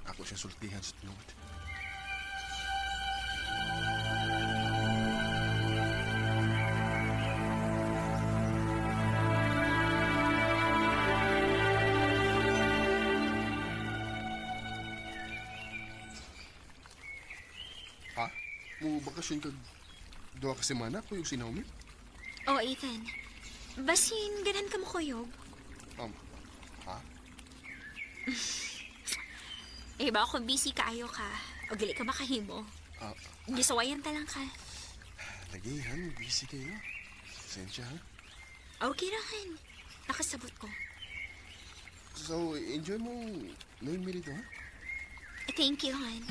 Ako siya sultihan sa tinuod. Ha? Mo bakasyon kag duha ka semana ko yung si Naomi? Oh, Ethan. Basin, ganan ka mo kuyog. Ha? Eh, ba kung busy kaayo ka, o dili ka makahimo. Ah, Gisawayan ta lang ka. lagi han, busy kayo. Pasensya ha. Okay ra, han. Nakasabot ko. So, enjoy mo Naomi rito ha? Thank you, han.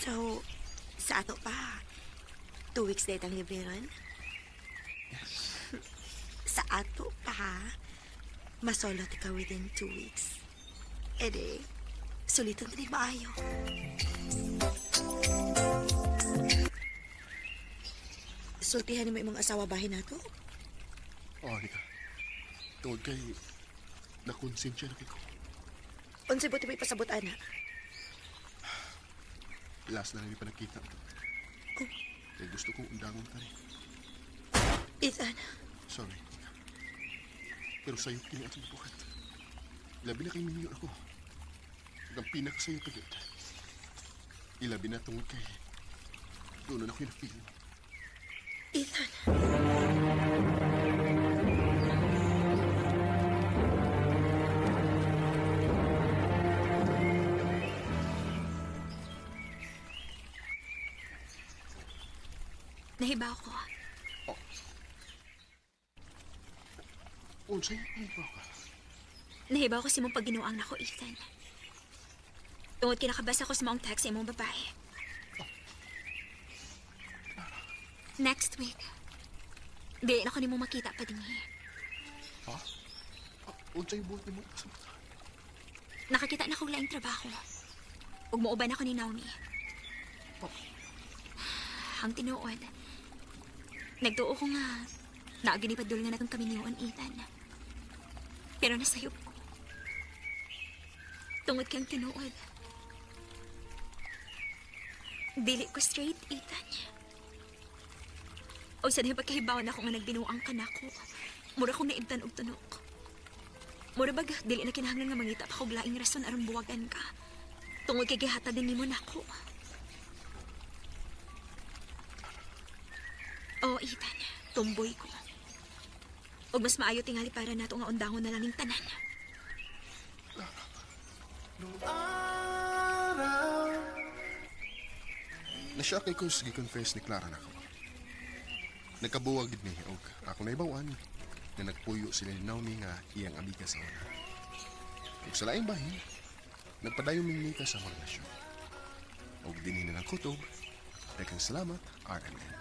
So, sa ato pa, 2 weeks na itang libre ron? Yes. Sa ato pa, masolot ka within 2 weeks. Ede, suliton ka din maayo. Sultihan mo imong asawa bahin nato? Oh, Nika. Tungod kay nakonsensya na kay ko. Unsay buti mo ipasabot ana? Last na lang pa nagkita. Kaya gusto kong undangon ka rin. Ethan, Sorry, Nika. Pero sa'yo kini atong buhat. Labi na kay minyo ako. Ang pinakasayo pa yun. Ilabi na tungod kay doon na ako yung feel. Ethan. Nahibaw ko. Unsay ba ka? Nahibaw ko sa imong pagginuang nako, Ethan. Tungod kinakabasa ko sa maong text sa imong babae. Next week, di na ko nimo makita pa dinhi. Ha? Unsay buhat nimo sa Nakakita na kong laing trabaho. Ug muuban ako ni Naomi. Ang tinuod, nagtuo ko nga naaginipadul nga natong kami niyon, Ethan. Pero nasayop ko. Tungod kang tinuod, dili ko straight, Ethan. O sa pagkahibaw na ako nga nagbinuang ka nako. Mura kong naibtan og tunok. Mura bag, dili na kinahanglan nga mangita pa kog laing rason aron buwagan ka. Tungod kay gihatag din nimo nako. Oh, Ethan, tumboy ko. Ug mas maayo tingali para nato nga undangon na lang ning tanan. Nasya kay ko sige confess ni Clara nako. Nagkabuwag gid ni og ako naibawan na nagpuyo sila ni Naomi nga iyang amiga sa una. Ug sa laing bahin, nagpadayon ming mika sa among relasyon. Og dinhi na lang kutob. Daghang salamat, RMN.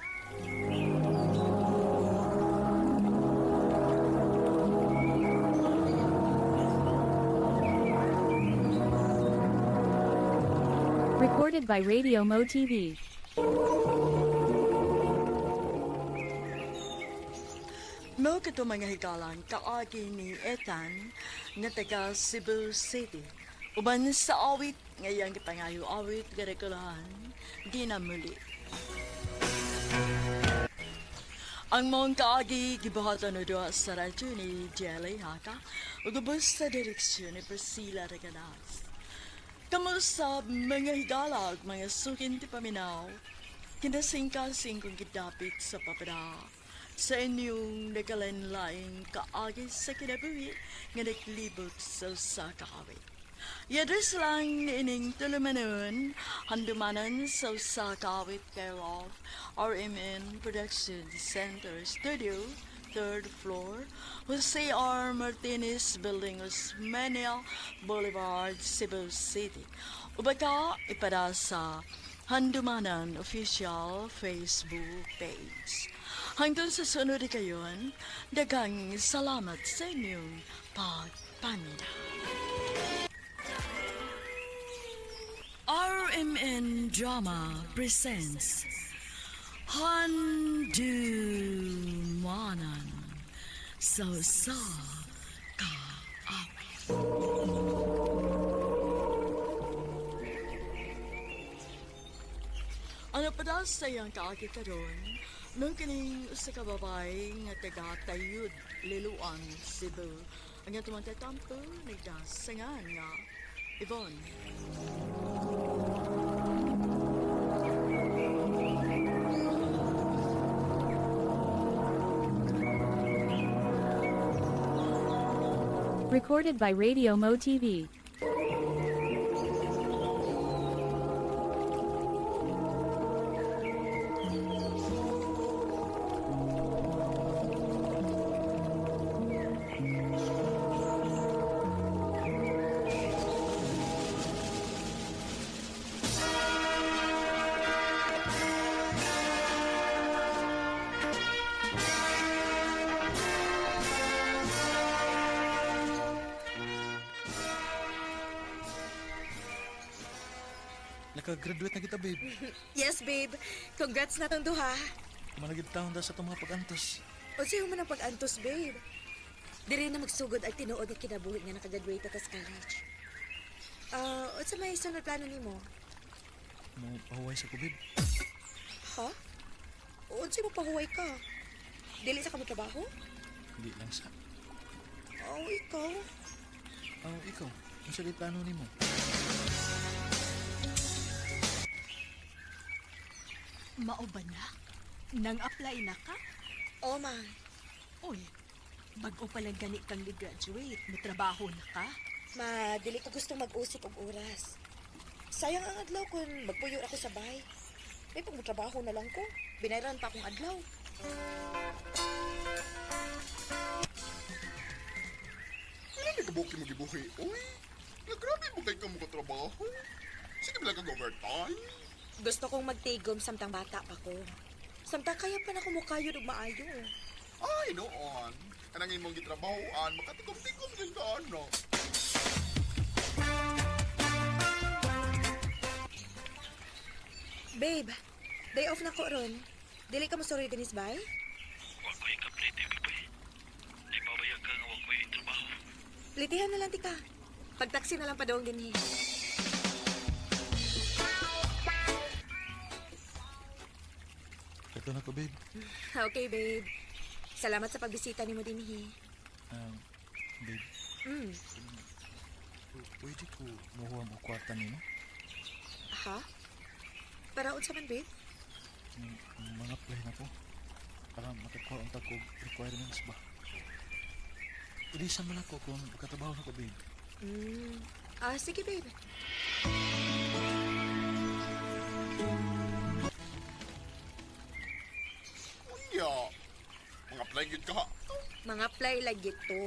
Recorded by Radio Mo TV. Mao kato mga higalan kaagi ni Ethan nga taga Cebu City. Uban sa awit ngayang gipangayo awit nga rekulahan di na muli. Ang mong kaagi gibuhatan na duha sa radyo ni Jelly Haka ug ubos sa direksyon ni Priscilla Reganas. Kamo sa mga higala ug mga sukin ti paminaw, kinasingkasing kong gidapit sa papada sa inyong nagalain-laing kaagi sa kinabuhi nga naglibot sa usa ka awit. Yadres lang ining tulumanon, handumanan sa usa ka awit care of RMN Production Center Studio, 3rd floor, Jose R. Martinez Building, Osmeña Boulevard, Cebu City. Ubaka ipada sa Handumanan Official Facebook page. Hanggang sa sunod kayon, daghang salamat sa inyong pagpaminaw. RMN Drama presents Handumanan sa Usa Ka Awit. Ano pa daw sa iyang kaagi karon nung kining usa ka babae nga taga Tayud, Liloan, Cebu. Ang atong tatampo nagdasangan nga Yvonne. Recorded by Radio Mo TV. Nakagraduate na kita, babe. Yes, babe. Congrats na tong duha. Malagid taon da sa itong mga pag-antos. Unsay man ang pag-antos, babe? Diri na magsugod ang tinuod nga kinabuhi nga nakagraduate ta sa college. Unsa may sunod plano nimo? Mo pahuway sa ko, babe. Ha? Unsay mo pahuway ka? Dili sa ka trabaho? Hindi lang sa. Oh, ikaw. Oh, ikaw. Unsa di plano nimo? Mao ba na? Nang-apply na ka? Oh, ma. Uy, bag-o pa lang gani kang ni-graduate. Motrabaho na ka? Ma, dili ko gustong mag-usik og oras. Sayang ang adlaw kung magpuyo ako sa bahay. May pagmutrabaho na lang ko. Binayran pa akong adlaw. Wala nagkabuki mo gibuhi, uy. Nagrabe mo kay ka mo katrabaho. Sige ba lang kag overtime? Gusto kong magtigom samtang bata pa ko. Samtang kaya pa na kumukayod og maayo. Ay, noon. Kanang imong gitrabahoan, makatikom-tikom din ka, ano. Babe, day off na ko ron. Dili ka mo sorry ganis bay? Wa ko yung kaplite, babe. Di babaya ka nga wa ko yung trabaho. Litihan na lang tika. Pagtaksi na lang padong dinhi. Ito na ko, babe. Okay, babe. Salamat sa pagbisita nimo dinhi. Babe, pwede ko muhuha mo kwarta nimo? Ha? Para unsa man, babe? Mga apply na ko. Para makakuha ang tag requirements ba? Ilisan man ako kung makatrabaho na ko, babe. Ah, sige, babe. Apply gyud ka ha. Mga apply lagi to.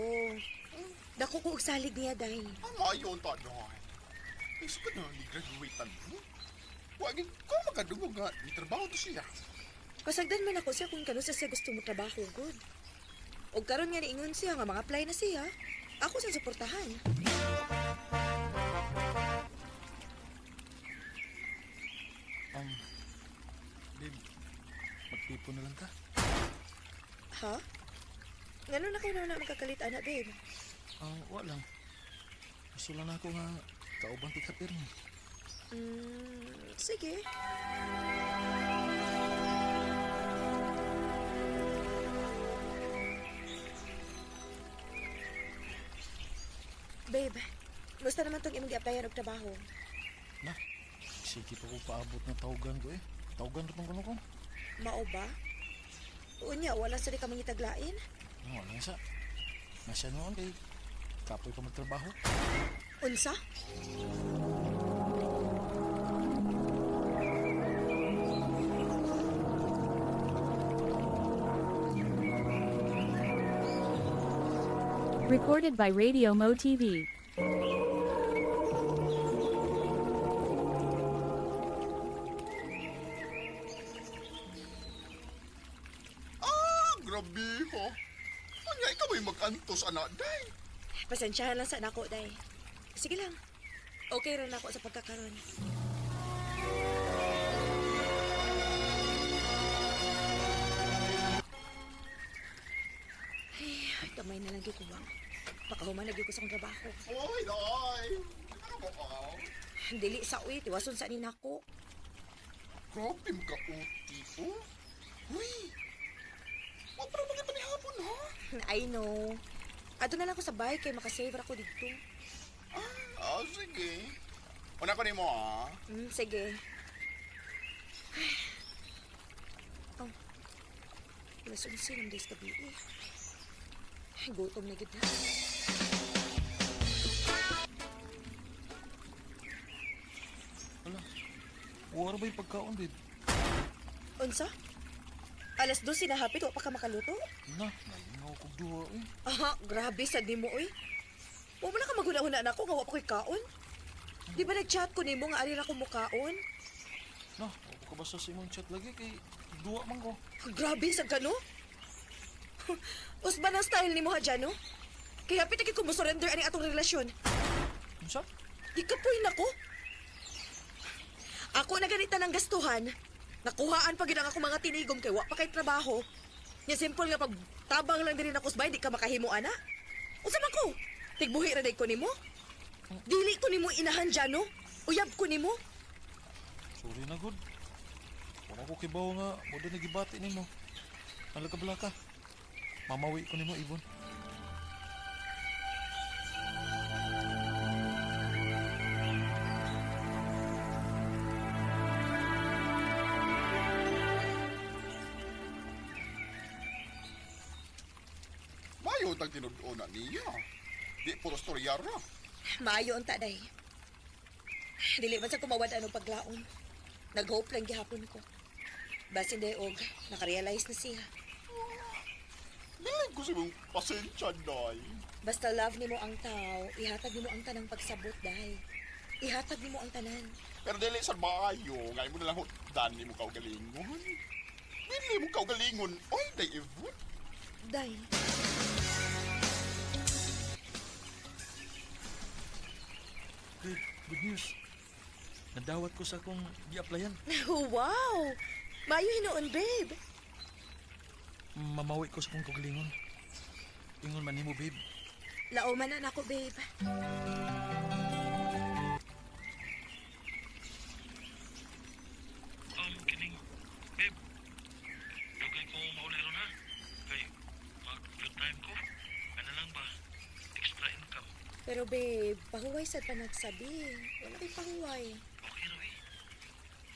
Dako ko og salig niya, day. Ang maayo unta day. Ay, sukad na ni graduatean mo. Wagin ko makadungog nga ni trabaho to siya. Pasagdan man ako siya kung kano siya gusto mo trabaho, good. Og karon nga niingon siya nga mga apply na siya. Ako sa suportahan. Um, babe, magtipo na lang ta. Ha? Ngano na ko na magkakalit ana, babe? Ang wa lang. Gusto lang ako nga kauban ti kapir ni. Sige. Babe, gusto naman tong imong gi-applyan og trabaho. Na, sige pa ko paabot na tawgan ko eh. Tawgan ra tong kuno ko. Mao ba? Unya, wala sa di ka mangitaglain? Ano lang sa. Nasya noon kay kapoy pa magtrabaho. Unsa? Recorded by Radio Mo TV. Ah, grabe ho. Anya, ikaw ay mag-antos, anak, day. Pasensyahan lang sa nako, day. Sige lang. Okay ra nako sa pagkakaron. Ay, kamay na lang gyud ko ba. Pakahuman na gyud ko sa akong trabaho. Oy, day. Ano ba, ah? Dili sa uwi, tiwason sa ni nako. Grabe mo ka, uti, oh. Uy, wa pa naman kita ni hapon, ha? I know. Ato na lang ko sa bike kay makasave ra ko didto. Ah, sige. Una ko nimo, ah. Sige. Ay. Oh. Alas 11 ng days gabi eh. Ay, gutom na gid na. Ala, wala ba yung pagkaon, babe? Unsa? Alas 12 na hapit, wa pa ka makaluto? Na, nalingaw kog duha eh. Aha, grabe sa di mo oy. Wa mo na ka maghuna-huna nako nga wa pa ko'y kaon. Di ba nag-chat ko nimo nga ari ra ko mukaon? Na, wa ka basta sa imong chat lagi kay duha man ko. Grabe sa kano? Usba ng style nimo ha Jano? Kaya hapit na ko mo surrender ani atong relasyon. Unsa? Di ka poy nako. Ako na ganita ng gastuhan. Nakuhaan pa gid ang akong mga tinigom kay wa pa kay trabaho. Nya simple nga pag tabang lang diri nako sa di ka makahimo ana. Unsa man ko? Tigbuhi ra day ko nimo? Dili ko nimo inahan Jano. Uyab ko nimo. Sorry na good. Wala ko kibaw nga mo doon nagibati nimo. Nalagabla ka. Mamawi ko nimo Ibon. Mayo tag tinud-o na niya. Di puro storya ra. Maayo unta day. Dili man sa kumawad anong paglaon. Nag-hope lang gihapon ko. Basin day og nakarealize na siya. Dili ko sa mong pasensya, day. Basta love nimo ang tao, ihatag nimo ang tanang pagsabot day. Ihatag nimo ang tanan. Pero dili sa maayo, ngay mo na lang hutdan ni mo kaugalingon. Dili mo kaugalingon, oy, day Ivon. Day. Babe, good news. Nadawat ko sa akong gi-applyan. Wow! Maayo hinuon, babe. Mamawi ko sa akong kaugalingon. Ingon man nimo, babe. Lauman na nako, babe. Kining, babe. Dugay ko mauli ron ha. Kay mag-good time ko. Ano lang ba? Extra income. Pero babe, pahuway sad pa nagsabi. Wala kay pahuway. Okay ra eh.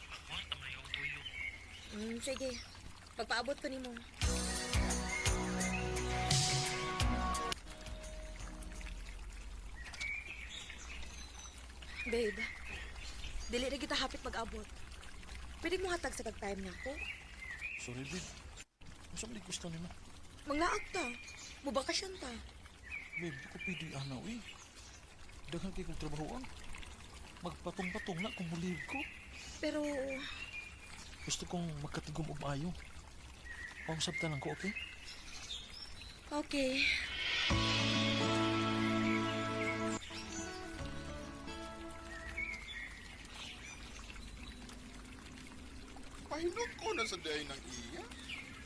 Magwarta man yung tuyo. Sige. Pagpaabot ko nimo. Babe, dili na kita hapit mag-abot. Pwede mo hatag sa time nako? Sorry, babe. Unsa man gusto nimo? Manglaag ta. Mubakasyon ta. Babe, di ko pwede ana, uy. Daghan kay kong trabahoan. Magpatong-patong na kung mulib ko. Pero, Gusto kong magkatigom og maayo. Pausap ta lang ko, okay? Okay. Pahinok ko na sa day ng iya.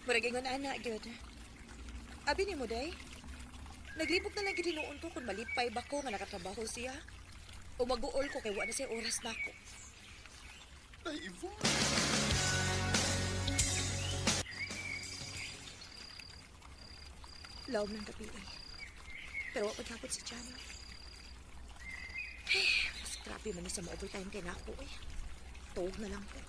Murag ingon ana, gyud. Abi ni mo, day? Naglibog na lang gid hinuon ko kung malipay ba ko nga nakatrabaho siya. O mag-uol ko kay wa na siya oras nako. Day, Yvonne. Lawom ng gabi eh. Pero wa paghapon si Jano. Ay, mas grabe man ni sa mo-overtime kay nako eh. Tuog na lang ko.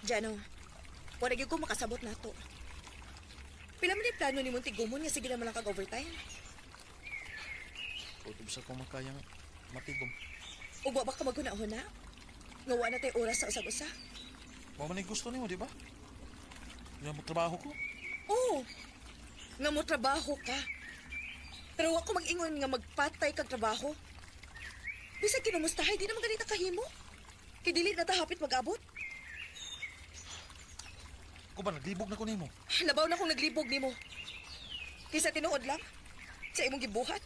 Jano, wala gyud ko makasabot nato. Pila man ni plano ni Muntigumon nga sige naman lang kag overtime. Kutob sa kong makayang matigom. Ug wa ba ka maghuna-huna? Nga wa na tay oras sa usag-usa? Mao man ay gusto nimo, di ba? Nga mo trabaho ko. Oo. Nga mo trabaho ka. Pero wa ko mag-ingon nga magpatay kag trabaho. Bisag kinumustahay, di naman ganita kahimo. Kay dili na ta hapit mag-abot. Ko ba naglibog na ko nimo? Labaw na kong naglibog nimo. Kaysa tinuod lang sa imong gibuhat.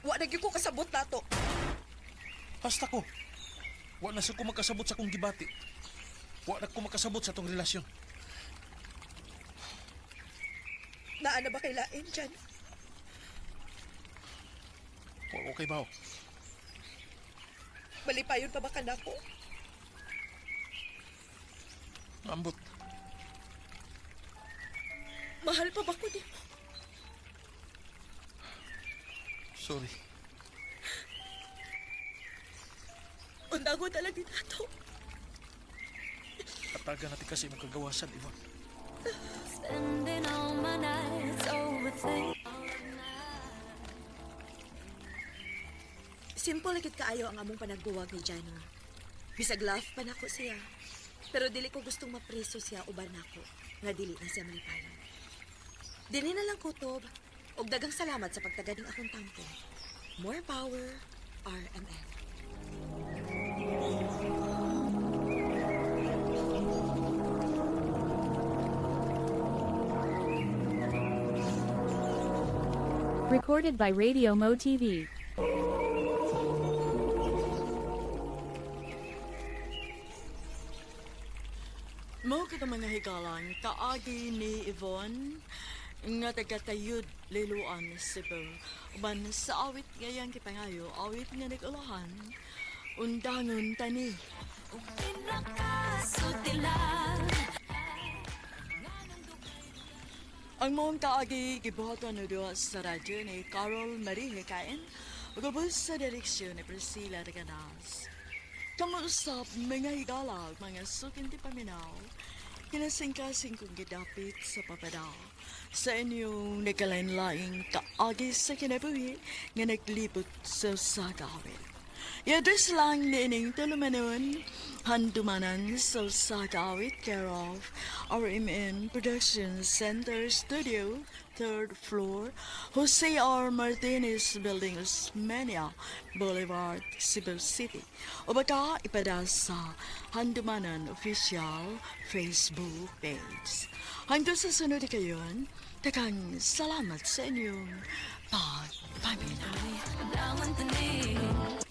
Wa na gyud ko kasabot nato. Basta ko. Wa na sa ko makasabot sa akong gibati. Wa na ko makasabot sa atong relasyon. Naa na ba kay lain dyan? Wa ko kay bawo. Malipayon pa ba ka nako? Ambot. Mahal pa ba ko nimo? Sorry. Undango na lang din ato. Atagan natin kasi imong kagawasan, Yvonne. Spending all my nights overthinking. Simple gid kaayo ang among panagbuwag ni Jano. Bisag love pa nako siya. Pero dili ko gustong mapreso siya uban nako nga dili na siya malipayon. Dili na lang kutob og dagang salamat sa pagtaganing akong tampo. More power, RMN. Recorded by Radio Mo TV. Mao kita mga higalang kaagi ni Yvonne nga taga-tayud Liloan, Cebu. Uban sa awit ngayang kipangayo, awit nga nag-ulahan, undangon tani. Ang mong kaagi gibuhaton na duha sa radyo ni Carol Marie Hikain ug ubos sa direksyon ni Priscilla Reganas. Kamuusap mga higala ug mga suking ti paminaw, kinasingkasing kong gidapit sa papada sa inyong nagkalain-laing kaagi sa kinabuhi nga naglibot sa sagawin. I-address lang niining tulumanon, handumanan sa Sagawit, care of RMN Production Center Studio, 3rd floor, Jose R. Martinez Building, Osmeña Boulevard, Cebu City. O baka ipada sa Handumanan Official Facebook page. Hanggang sa sunod kayon, daghang salamat sa inyong pagpaminaw. Undangon tani.